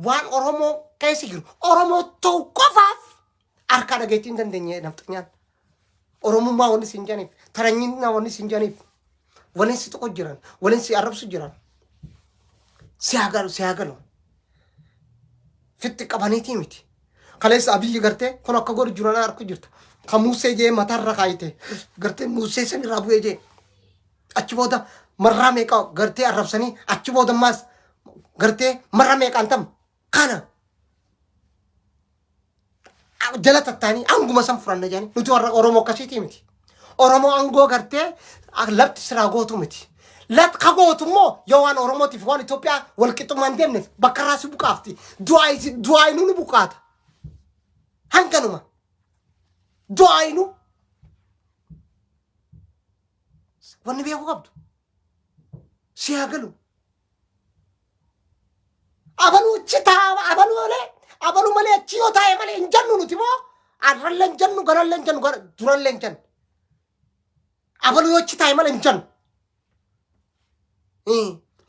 [SPEAKER 1] waan Oromoo keessa jiru Oromoo ta'u qofaaf harkaa dhageettii hin dandeenye nafxanyaan. Oromummaa wanni siin janiif, taranyinaa wanni siin janiif, waliin si tuqu jiran, waliin si arrabsu jiran. Si haa galu, si haa galu. Fitti qabaniitii miti. Kaleessa Abiyyi gartee kun akka godhu jiran arku jirta. Kan Musee jee mataarra kaayite gartee Musee san irraa bu'ee jee. Achi booda marraa meeqa gartee arrabsanii, achi booda ammaas gartee marra meeqaan tam kana jala tattaanii anguma san furanna jedhanii. Nuti warra Oromoo akkasiitii miti. Oromoo angoo gartee lafti siraa gootu miti. Lat ka gootu immoo yoo waan Oromootiif waan Itoophiyaa wal qixxummaa hin deemne bakka irraa si buqaafti. Du'aayinuu ni buqaata. Hanganuma. Du'aayinuu. Wanni beekuu qabdu. Si haa galu. Abaluu achi taa'a, abaluu malee, abaluu malee achi yoo taa'e malee hin jennu. Nuti moo arrallee hin jennu, garallee hin jennu, durallee hin jennu. Abaluu yoo achi taa'e malee hin jennu.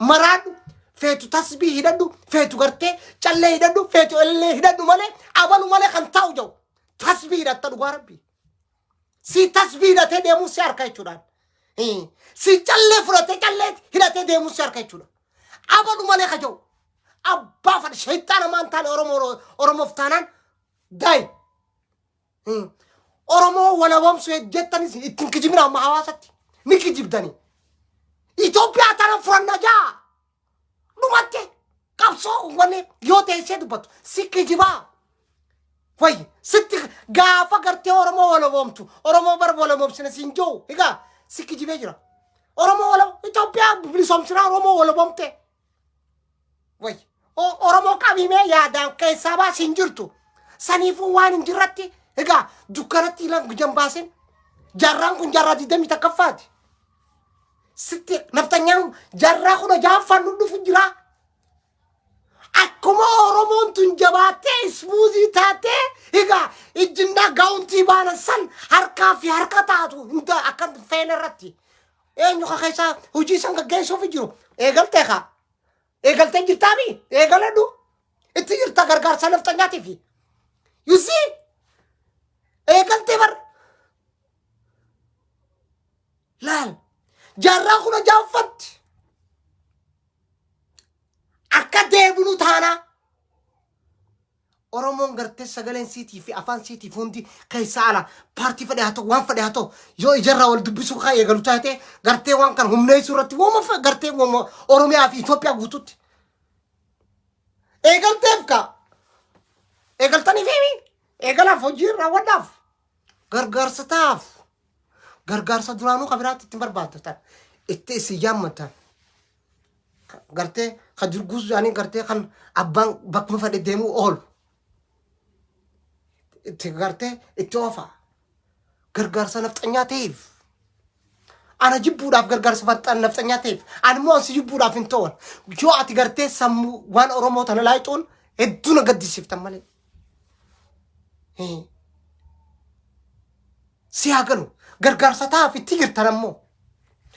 [SPEAKER 1] Maraadhu, feetu tasbii hidhadhu, feetu gartee callee hidhadhu, feetu ellee hidhadhu malee abaluu malee kan taa'u jiru. Tasbii hidhatta dhugaa rabbii. Si tasbii hidhatee deemuu si harka jechuudhaan. Si callee fudhatee callee hidhatee deemuu si harka jechuudha. Abalu malee ka jiru. Abbaa fadha shayxaana maan taane Oromoo Oromoof taanaan daayi. Oromoo walaboomsu jettanis ittiin kijibina amma hawaasatti. Ni kijibdanii. Itoophiyaa tana furanna jaa. Dhumatte qabsoo wanni yoo teessee dubbattu si kijibaa. Wayyi sitti gaafa gartee Oromoo walaboomtu, Oromoo bar walaboomsina siin jiru, egaa si kijibee jira. Oromoo wala Itoophiyaa bilisoomsinaa Oromoo walaboomte. Wayyi Oromoo qabimee yaadaan keessaa baas hin jirtu. Saniifuu waan hin jirratti egaa dukkanatti ilan gujan baasin. Jaarraan kun jaarraa 21ffaati. Sitti naftanyaan jaarraa 16ffaan nu dhufu jira. Akkuma Oromoon tun jabaattee ismuuzii taatee egaa ijjinnaa gaa'untii baanan san harkaa fi harka taatu hunda akka feene irratti. Eenyu ka keessaa hojii san gaggeessuuf jiru eegaltee kaa. Eegaltee jirtaami, eegaladhu. Itti jirta gargaarsa nafxanyaatiif. You see? Eegaltee bar. Laal. Jaarraa 16ffatti akka deebinu taanaa. Oromoon gartee sagaleen siitii fi afaan siitiif hundi keessa ala paartii fedhe haa ta'u, waan fedhe haa ta'u, yoo ijarraa wal dubbisuu kaa eegalu taate gartee waan kan humneessuu irratti wooma gartee wooma Oromiyaa fi Itoophiyaa guututti. Eegalteef kaa eegaltanii fi eegalaaf hojii raawwadhaaf gargaarsa ta'aaf, gargaarsa duraanuu kan biraatti ittiin barbaadatan itti isin yaammatan gartee kan jirguus jedhanii gartee kan abbaan bakkuma fedhe deemuu oolu itti gartee itti oofa gargaarsa nafxanyaa ta'eef. Ana jibbuudhaaf gargaarsa nafxanyaa ta'eef ani immoo ansi jibbuudhaaf hin ta'an. Yoo ati gartee sammuu waan Oromoo tana laayixuun hedduu na gaddisiiftan malee. Si haa galu, gargaarsa ta'aaf itti jirtan ammoo.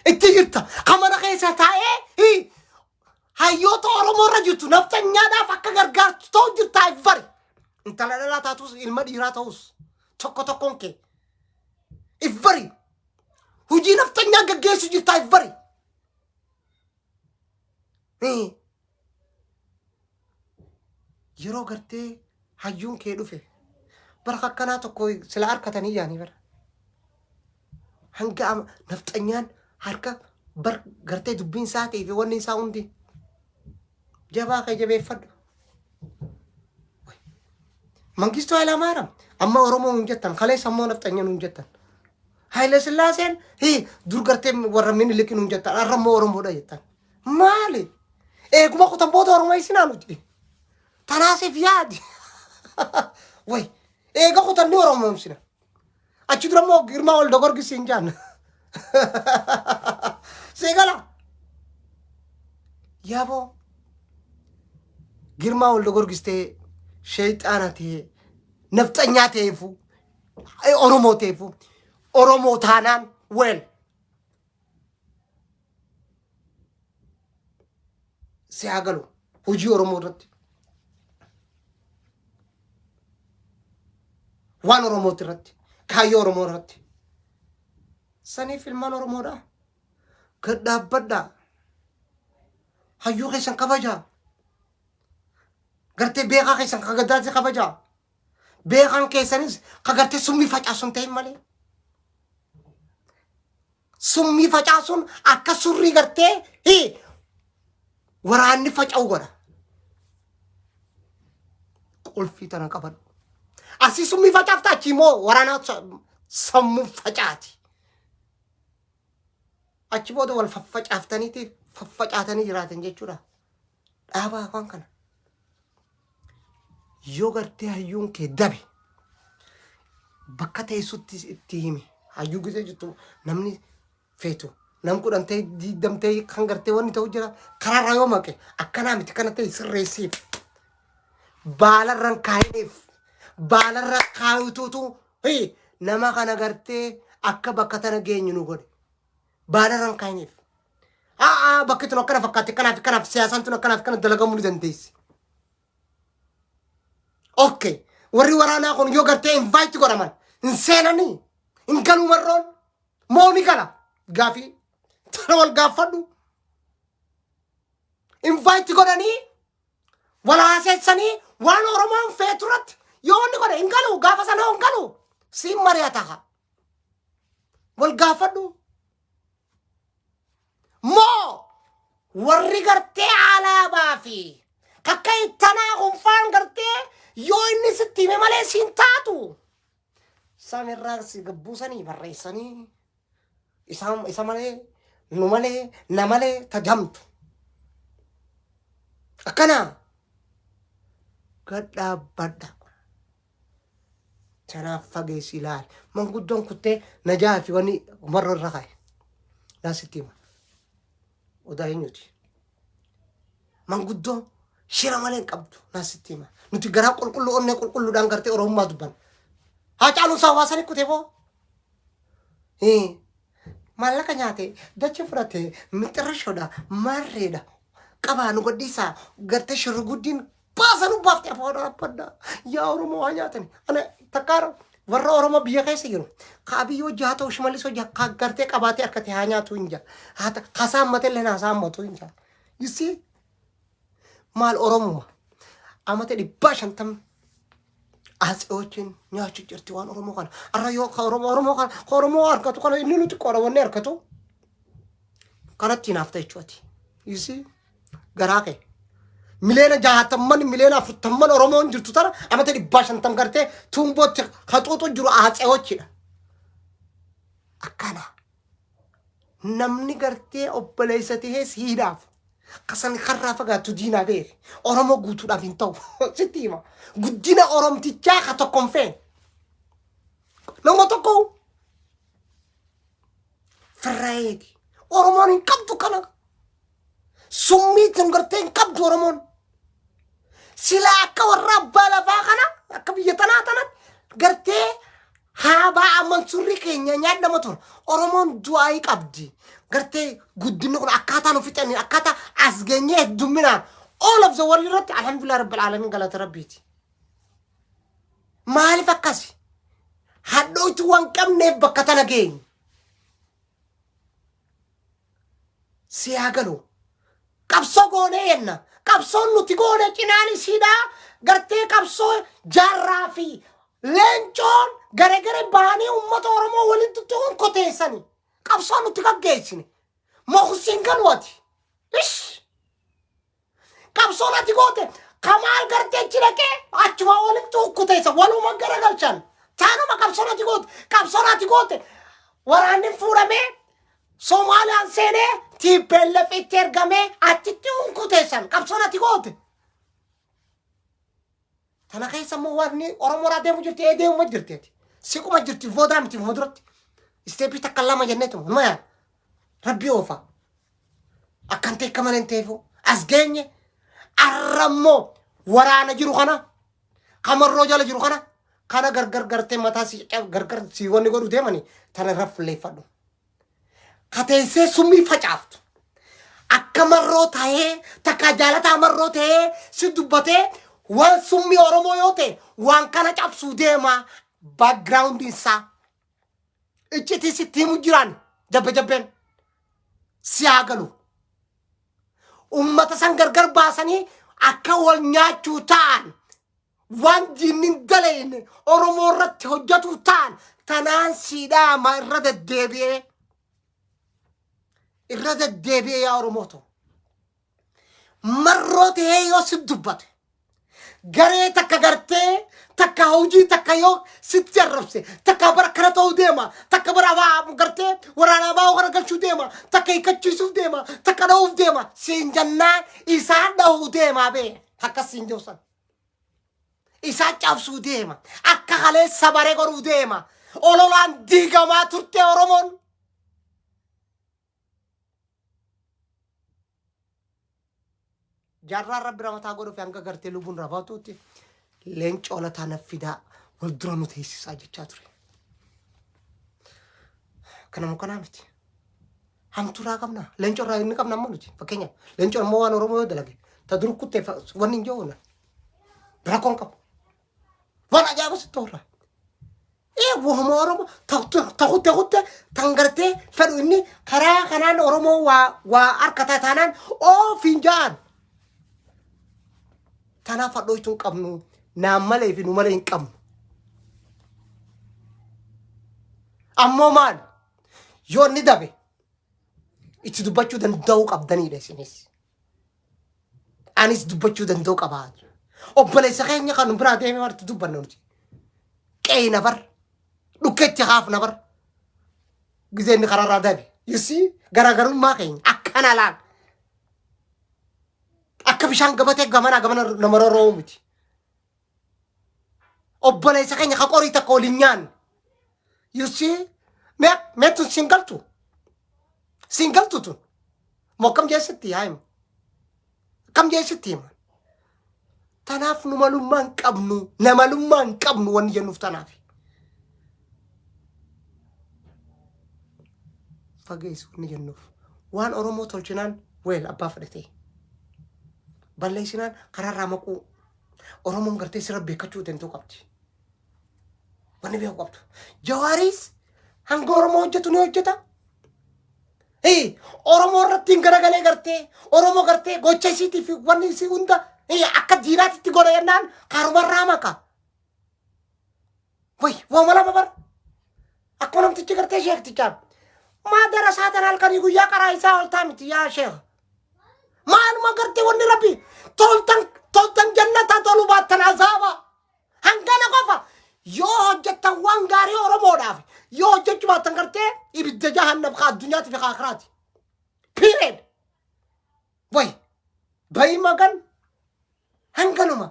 [SPEAKER 1] Itti jirta kan mana keessa taa'ee hayyoota Oromoo irra jirtu nafxanyaadhaaf akka gargaartu ta'u jirtaa if bari. Intala dhalaa taatus ilma dhiiraa ta'us tokko tokkoon kee if bari. Hojii nafxanyaa gaggeessu jirtaa if bari. Yeroo gartee hayyuun kee dhufe bara akkanaa tokko sila harkatanii yaanii bara. Hanga nafxanyaan harka bar gartee dubbiin isaa ta'ee fi wanni isaa hundi jabaa kee jabeeffadhu. Mangistuu Hayilamaariyaam amma Oromoo hin jettan, kaleessa ammoo nafxanya hin jettan. Haayile Sillaaseen dur gartee warra Minilikin hin jettan, har'a immoo Oromoodha jettan. Maali? Eeguma kutan booda Oromoo isinaa nuti. Tanaasiif yaadi. Way eega kutanni Oromoomsina. Achi dura immoo Girmaa Walda Gorgis hin jaan. Sii gala. Yaaboo Girmaa Walda Gorgis ta'ee sheexaana ta'ee nafxanyaa ta'eefu Oromoo ta'eefu Oromoo taanaan weel si haa galu hojii Oromoo irratti. Waan Oromooti irratti kaayyoo Oromoo irratti. Saniif ilmaan Oromoodha. Gad dhaabbadhaa. Hayyuu keessan kabajaa. Gartee beekaa keessan ka gaddaatti kabajaa. Beekaan keessanis ka gartee summii facaasun ta'in malee. Summii facaasuun akka surrii gartee hi waraanni faca'u godha. Qulfii tana qabadhu. Asii summii facaafta achii immoo waraanaa sammuu facaati. Achi booda wal faffacaaftaniiti faffacaatanii jiraatan jechuudha. Dhaabaa afaan kana. Yoo gartee hayyuun kee dabe bakka teessutti itti himi. Hayyuu gisee jirtu namni feetu nam 10 ta'e 20 ta'e kan gartee wanni ta'u jira karaarraa yoo maqe akkanaa miti kana ta'e sirreessiif. Baalarran kaayiniif baalarra kaayutuutu nama kana gartee akka bakka tana geenyu nu godhe. Baalarran kaayiniif. A'aa bakki tun akkana fakkaatti kanaaf kanaaf siyaasaan tun akkanaaf kana dalagamuu ni dandeessi. Okay. Warri waraanaa kun yoo gartee invite godhaman hin seenanii hin galuu marroon moo ni gala gaafii tana wal gaafadhu. Invite godhanii wal haaseessanii waan Oromoon feetu irratti yoo wanni godhe hin galu gaafa sana hin galu siin mari'ata haa. Wal gaafadhu. Moo warri gartee alaabaa fi kakka ittanaa kunfaan gartee yoo inni sitti hime malee siin taatu. Samirraa si gabbuusanii barreessanii isa malee nu malee na malee tajamtu. Akkana gad dhaabbadha. Tanaaf fageessi ilaali. Manguddoon kuttee najaa fi wanni marra irra kaa'e. Laa sitti hima. Odaa eenyuti? Manguddoo shira malee hin qabdu. Naa sitti hima. Nuti garaa qulqulluu onnee qulqulluudhaan gartee Oromummaa dubbanna. Haa caaluun isaa hawaasanii kutee boo. Maallaqa nyaate dacha fudhate mixirashoodha marreedha. Qabaa nu gadhiisaa gartee shirri guddiin baasa nu baafte afaan dhaabbadha. Yaa Oromoo waa nyaatani. Ana takkaara warra Oromoo biyya keessa jiru. Ka Abiyyi hojii haa ta'u Shimallis hojii ka gartee qabaatee harkate haa nyaatu hin jaa. Haa ta- Ka saammate illee naa saammatu hin jaa. You see? Maal Oromuma? Amata 550 Atseewwachiin nyaachuu jirti waan Oromoo kana. Arra yoo ka Oromoo Oromoo kana ka Oromoo harkatu kana inni nuti qoodha wanni harkatu kanatti hinaafta jechuuti. You see? Garaa kee. Miliyoona jaatamman miliyoona afurtamman Oromoon jirtu tana amata 550 gartee tuumbootti haxuuxu jiru Atseewwachiidha. Akkana. Namni gartee obboleessa tahee si hidhaaf kasan karraa fagaattu diinaa beeki. Oromoo guutuudhaaf hin ta'u. Sitti hima. Guddina Oromtichaa ka tokko hin feene. Nama tokko firraa eegi. Oromoon hin qabdu kana. Summii tun gartee hin qabdu Oromoon. Silaa akka warra abbaa lafaa kana akka biyya tanaa tanatti gartee haabaa amansurri keenya nyaadhama tura. Oromoon du'aayii qabdi. Gartee guddinni kun akkaataa nu fixanii akkaataa as geenyee heddumminaan all of the world irratti alhamdulillah rabbil alamin galata rabbiiti. Maaliif akkasi? Hadhooytu waan qabneef bakka tana geenye. Si haa galu. Qabsoo goonee jenna. Qabsoon nuti goone cinaan isiidhaa gartee qabsoo jaarraa fi leencoon gare gare bahanii uummata Oromoo walitti tu'uun koteessani. Qabsoo nuti gaggeessine. Mokusiin galu ati. Ish! Qabsoon ati goote kamaal gartee achi dhaqee achuma walitti ukkuteessa waluma garagalchan. Taanuma qabsoon ati goote qabsoon ati goote waraanni fuudhamee Somaaliyaan seenee TPLF itti ergamee achitti unkuteessan qabsoon ati goote. Tana keessa immoo wanni Oromoodhaa deemu jirti ee deemuma jirteeti. Siquma jirti boodaa miti fuulduratti. Isteeppii takka lama jenneetuma numa yaada. Rabbi oofa. Akkan ta'e akka malee hin ta'eefuu as geenye arrammoo waraana jiru kana kamarroo jala jiru kana kana gargar gartee mataa si gargar si wanni godhu deemani tana irra fuulleeffadhu. Kateessee summii facaaftu. Akka marroo ta'ee takka jaalataa marroo ta'ee si dubbatee waan summii Oromoo yoo ta'e waan kana cabsuu deema background isaa. Iccitii sitti himu jiraan jabbe jabbeen si haa galu. Ummata san gargar baasanii akka wal nyaachuu ta'an waan diinni hin dalayne Oromoo irratti hojjetu ta'an tanaan sii dhaama irra deddeebi'ee irra deddeebi'ee yaa Oromoo ta'u. Marroo ta'ee yoo si dubbate garee takka gartee takka hojii takka yoo sitti arrabse takka bara kana ta'uu deema takka bara abaa gartee waraana abaa gara galchuu deema takka hiikkachiisuuf deema takka dha'uuf deema siin jennaan isaan dha'uu deema bee takka siin joosan isaa cabsuu deema akka kaleessa bare godhuu deema ololaan diigamaa turte Oromoon. Jaarraan rabbi ramataa godhuuf hanga gartee lubbuun rabaatuutti leencoo lataa na fidaa wal dura nu teessisaa jechaa ture. Kana kanaa miti. Hamturaa qabna. Leencoo irraa inni qabna ammoo nuti. Fakkeenyaaf leencoon ammoo waan Oromoo yoo dalage ta dur kuttee wanni hin jiru rakkoon qabu. Waan ajaa'iba sitti horra. Ee wahuma Oromoo ta kutte kutte tan gartee fedhu inni karaa kanaan Oromoo waa waa harkata taanaan oofiin ja'an. Tanaaf hadhooytuu hin qabnu naan malee fi nu malee hin qabnu. Ammoo maal yoo inni dabe itti dubbachuu danda'uu qabdanidha isinis. Anis dubbachuu danda'u qaba. Obboleessa keenya kan nu biraa deemee marti dubbanna nuti. Qe'ina bar. Dhukkeetti haafna bar. Gizee inni karaarraa dabe. You see garaagarummaa keenya akkana laal. Akka bishaan gabatee gamanaa gamana nama rorro'u miti. Obboleessa keenya ka qorii takka waliin nyaanne. You see mee mee tun siin galtu. Siin galtu tun. Moo akkam jeessitti yaa hima. Akkam jeessitti hima. Tanaaf nu malummaa hin qabnu. Namalummaa hin qabnu wanni jennuuf tanaaf. Fageessu wanni jennuuf. Waan Oromoo tolchinaan weel abbaa fedhatee. Balleessinaan karaarraa maquu. Oromoon gartee sirra beekachuu danda'u qabdi. Wanni beeku qabdu. Jawaariis hanga Oromoo hojjetu ni hojjeta. Ee, Oromoo irratti hin garagalee gartee Oromoo gartee gocha isiitii fi wanni isii hunda ee, akka diinaatitti godha jennaan karumarraa maka. Way, waama lama bara. Akkuma namtichi gartee sheektichaan. Maa darasaa tan halkanii guyyaa karaa isaa oltaa miti yaa sheekh. Maaluma gartee wanni rabbi toltan toltan jannataa toluu baattan azaaba. Hangana qofa yoo hojjettan waan gaarii Oromoodhaaf yoo hojjechuu baattan gartee ibidda jahannam ka addunyaati fi ka akiraati. Period. Way bayii magan hanganuma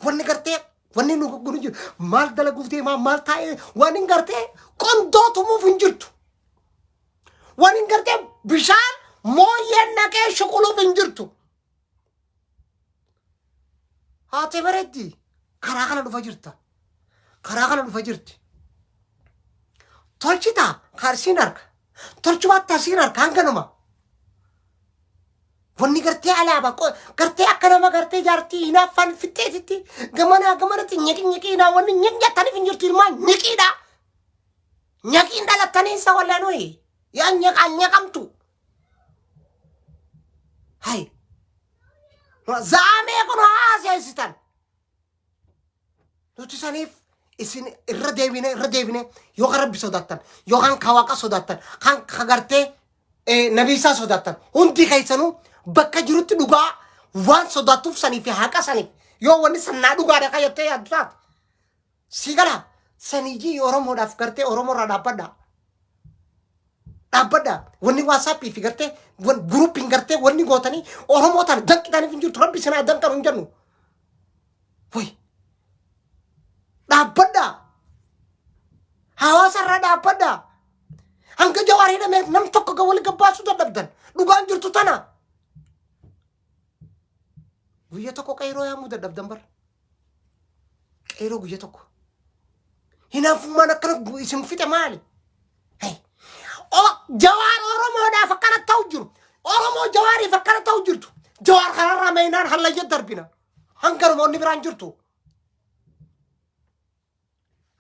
[SPEAKER 1] wanni gartee wanni nu gunu jiru maal dalaguuf deemaa maal taa'ee waan hin gartee qondoo tumuuf hin jirtu. Waan hin gartee bishaan mooyyeen naqee shuquluuf hin jirtu. Haatee bareeddi karaa kana dhufa jirta. Karaa kana dhufa jirti. Tolchitaa kaarsiin harka. Tolchumaatti asiin harka hanganuma. Wanni gartee alaabaa gartee akka nama gartee jaartii hinaaffaan fixxeetitti gamanaa gamanatti nyiqi nyiqiidha wanni nyiq jettaniif hin jirtu ilmaan nyiqiidha. Nyaqiin dhalattanii isa wallanuu yaa nyaqaan nyaqamtu. Hay. Zaamee kun haaseessitan. Nuti saniif isin irra deebine irra deebine yoo kan rabbi sodaattan yookaan ka waaqa sodaattan kan ka gartee nabii isaa sodaattan hundi keessanuu bakka jirutti dhugaa waan sodaattuuf sanii fi haqa saniif yoo wanni sannaa dhugaadha kan jettee yaaddu taate si gala saniyyii Oromoodhaaf gartee Oromoorraa dhaabbadha. Dhaabbadha. Wanni WhatsAppii fi gartee guruupiin gartee wanni gootanii Oromoo tana danqitaniif hin jirtu rabbi sinaa danqanu hin jennu. Way. Dhaabbadhaa. Hawaasa irraa dhaabbadhaa. Hanga Jawaar hidhamee nam tokko ga wal gabbaasuu dadhabdan. Dhugaan jirtu tana. Guyya tokko qeyroo yaamuu dadhabdan bar. Qeyroo guyya tokko. Hinaafummaan akkana isin fixe maali? Hey. Jawaar Oromoodhaaf akkana ta'u jiru. Oromoo Jawaariif akkana ta'u jirtu. Jawaar kanarraa meeynaan hallayya darbina. Hanga Oromoonni biraan jirtu.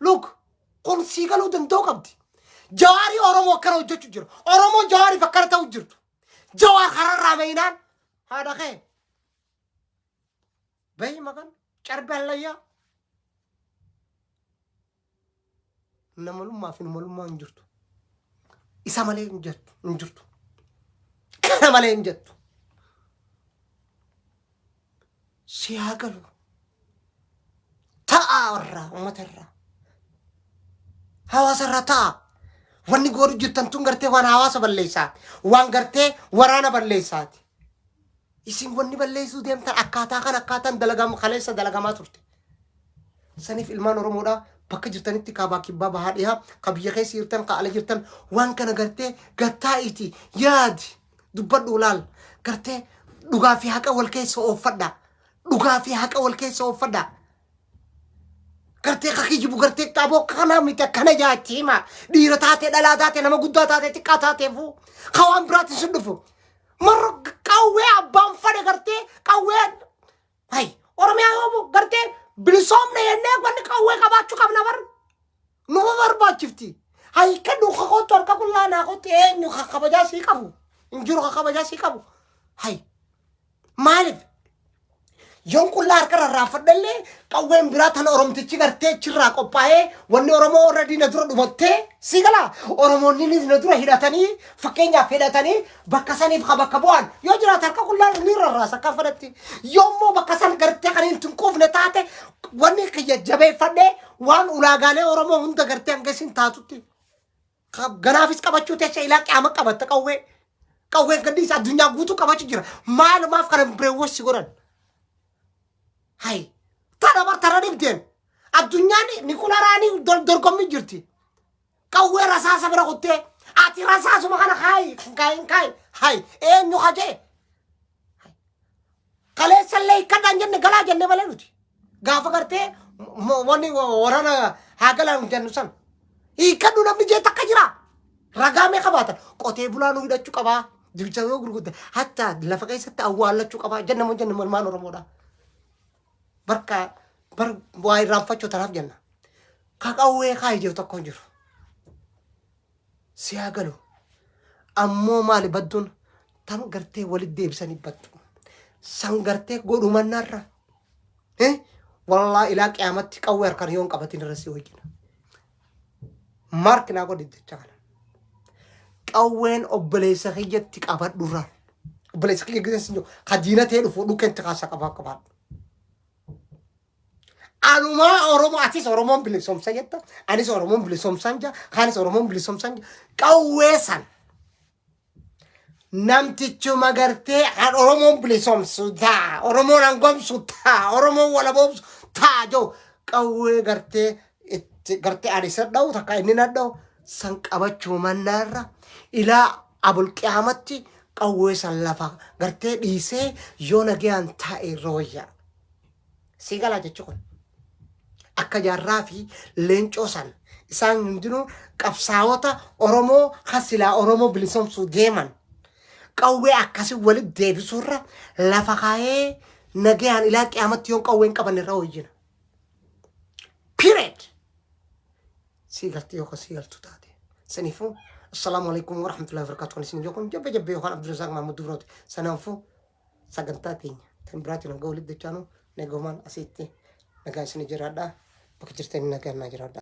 [SPEAKER 1] Look, kun sii galuu danda'u qabdi. Jawaarii Oromoo akkana hojjechuu jiru. Oromoo Jawaariif akkana ta'u jirtu. Jawaar kanarraa meeynaan haadha kee. Bahi maqan carbe hallayyaa. Namalummaa fi namalummaa hin jirtu. Isa malee hin jettu hin jirtu. Kana malee hin jettu. Si haa galu. Ta'a irraa uummata irraa. Hawaasa irraa ta'a. Wanni godhu jirtan tun gartee waan hawaasa balleessaati. Waan gartee waraana balleessaati. Isin wanni balleessuu deemtan akkaataa kan akkaataan dalagamu kaleessa dalagamaa turte. Saniif ilmaan Oromoodhaa bakka jirtanitti kaabaa kibbaa bahaa dhihaa ka biyya keessa jirtan ka ala jirtan waan kana gartee gattaa'iiti yaadi dubbadhu laal gartee dhugaa fi haqa wal keessa ooffadha. Dhugaa fi haqa wal keessa ooffadha. Gartee ka kijibu gartee qaboo kana miti akkana jaatti hima. Dhiira taatee dhalaa taatee nama guddaa taatee xiqqaa taateefuu ka waan biraatiin sin dhufu. Marro qawwee abbaan fadhe gartee qawwee hay Oromiyaa yoo gartee bilisoomne jennee wanni qawwee qabaachuu qabna bar numa barbaachifti. Hay kadhu kakootu harka qullaa naa kootu eenyu ka kabajaa sii qabu hin jiru ka kabajaa sii qabu. Hay maaliif Yoon qullaa harka rarraafadhallee qawween biraa tan Oromtichi gartee achirraa qophaa'ee wanni Oromoo already na dura dhumattee si galaa Oromoonni na dura hidhatanii fakkeenyaaf hidhatanii bakka saniif ka bakka bu'an yoo jiraate harka qullaa ni rarraasa akka fedhatti yoommoo bakka san gartee kan hin quufne taate wanni kiyya jabeeffadhee waan ulaagaalee Oromoo hunda gartee hanga isin taatutti Ganaafis qabachuu teessa ilaa qaama qabatta qawwee. Qawween gadhiisa addunyaa guutuu qabachuu jira. Maalumaaf kana bireewwas si godhan. Hay tana bar tana dhibdeen. Addunyaan nikularaanii dorgommii jirti. Qawwee rasaasa bira kuttee ati rasaasuma kana kaayi kaayin kaayi hay eenyu kajee. Kaleessallee hikkadhaan jenne galaa jenne malee nuti. Gaafa gartee wanni waraana haa galaan jennu san. Hiikkadhu namni jee takka jira. Ragaa meeqa baatan? Qotee bulaa nu hidhachuu qabaa. Dibichaa yoo gurgudda hatta lafa keessatti awwaallachuu qabaa. Jenna moo jenna ilmaan Oromoodha. Barka bar waa irraanfachuu tanaaf jenna. Ka qawwee kaayi jiru tokko hin jiru. Si haa galu. Ammoo maali badduun tan gartee walitti deebisanii baddu. San gartee godhumannarra. Wallaa ilaa qiyaamatti qawwee harkaan yoo hin qabatin irra si wajjina. Maarki naa godhi jecha kana. Qawween obboleessa kiyyatti qabadhurra. Obboleessa kiyya gisee sin jiru. Ka diina ta'ee dhufu dhukkeen kaasa qabaa qabaadhu. Anumaa Oromoo atis Oromoon bilisoomsa jetta anis Oromoon bilisoomsaan jira kaanis Oromoon bilisoomsaan jira qawwee san namtichuma gartee kan Oromoon bilisoomsu taa Oromoon hangomsu taa Oromoon walaboomsu taa jiru qawwee gartee itti gartee ani isa dha'u takka inni na dha'u san qabachuu mannaarra ilaa abulqiyaamatti qawwee san lafa gartee dhiisee yoo nagayaan taa'e irra wayyaa. Sii galaa jechi kun. Akka jaarraa fi leencoo san isaan hundinuu qabsaa'ota Oromoo kan silaa Oromoo bilisomsuu deeman qawwee akkasii walitti deebisuurra lafa kaa'ee nagayaan ilaa qiyaamatti yoon qawwee hin qabanne irra wayyiina. Period. Sii galti yookaan sii galtu taate. Saniifuu assalaamu alaikum warahmatullahi wabarakatuh kan isin kun jabbe jabbe yookaan Abdulrazaaq Mahmud Dubrooti. Sanaafuu sagantaa teenya tan biraatiin hanga walitti dachaanu nagoomaan asitti nagaa isin jiraadha. Bakka jirtanii nagaan naa jiraadha.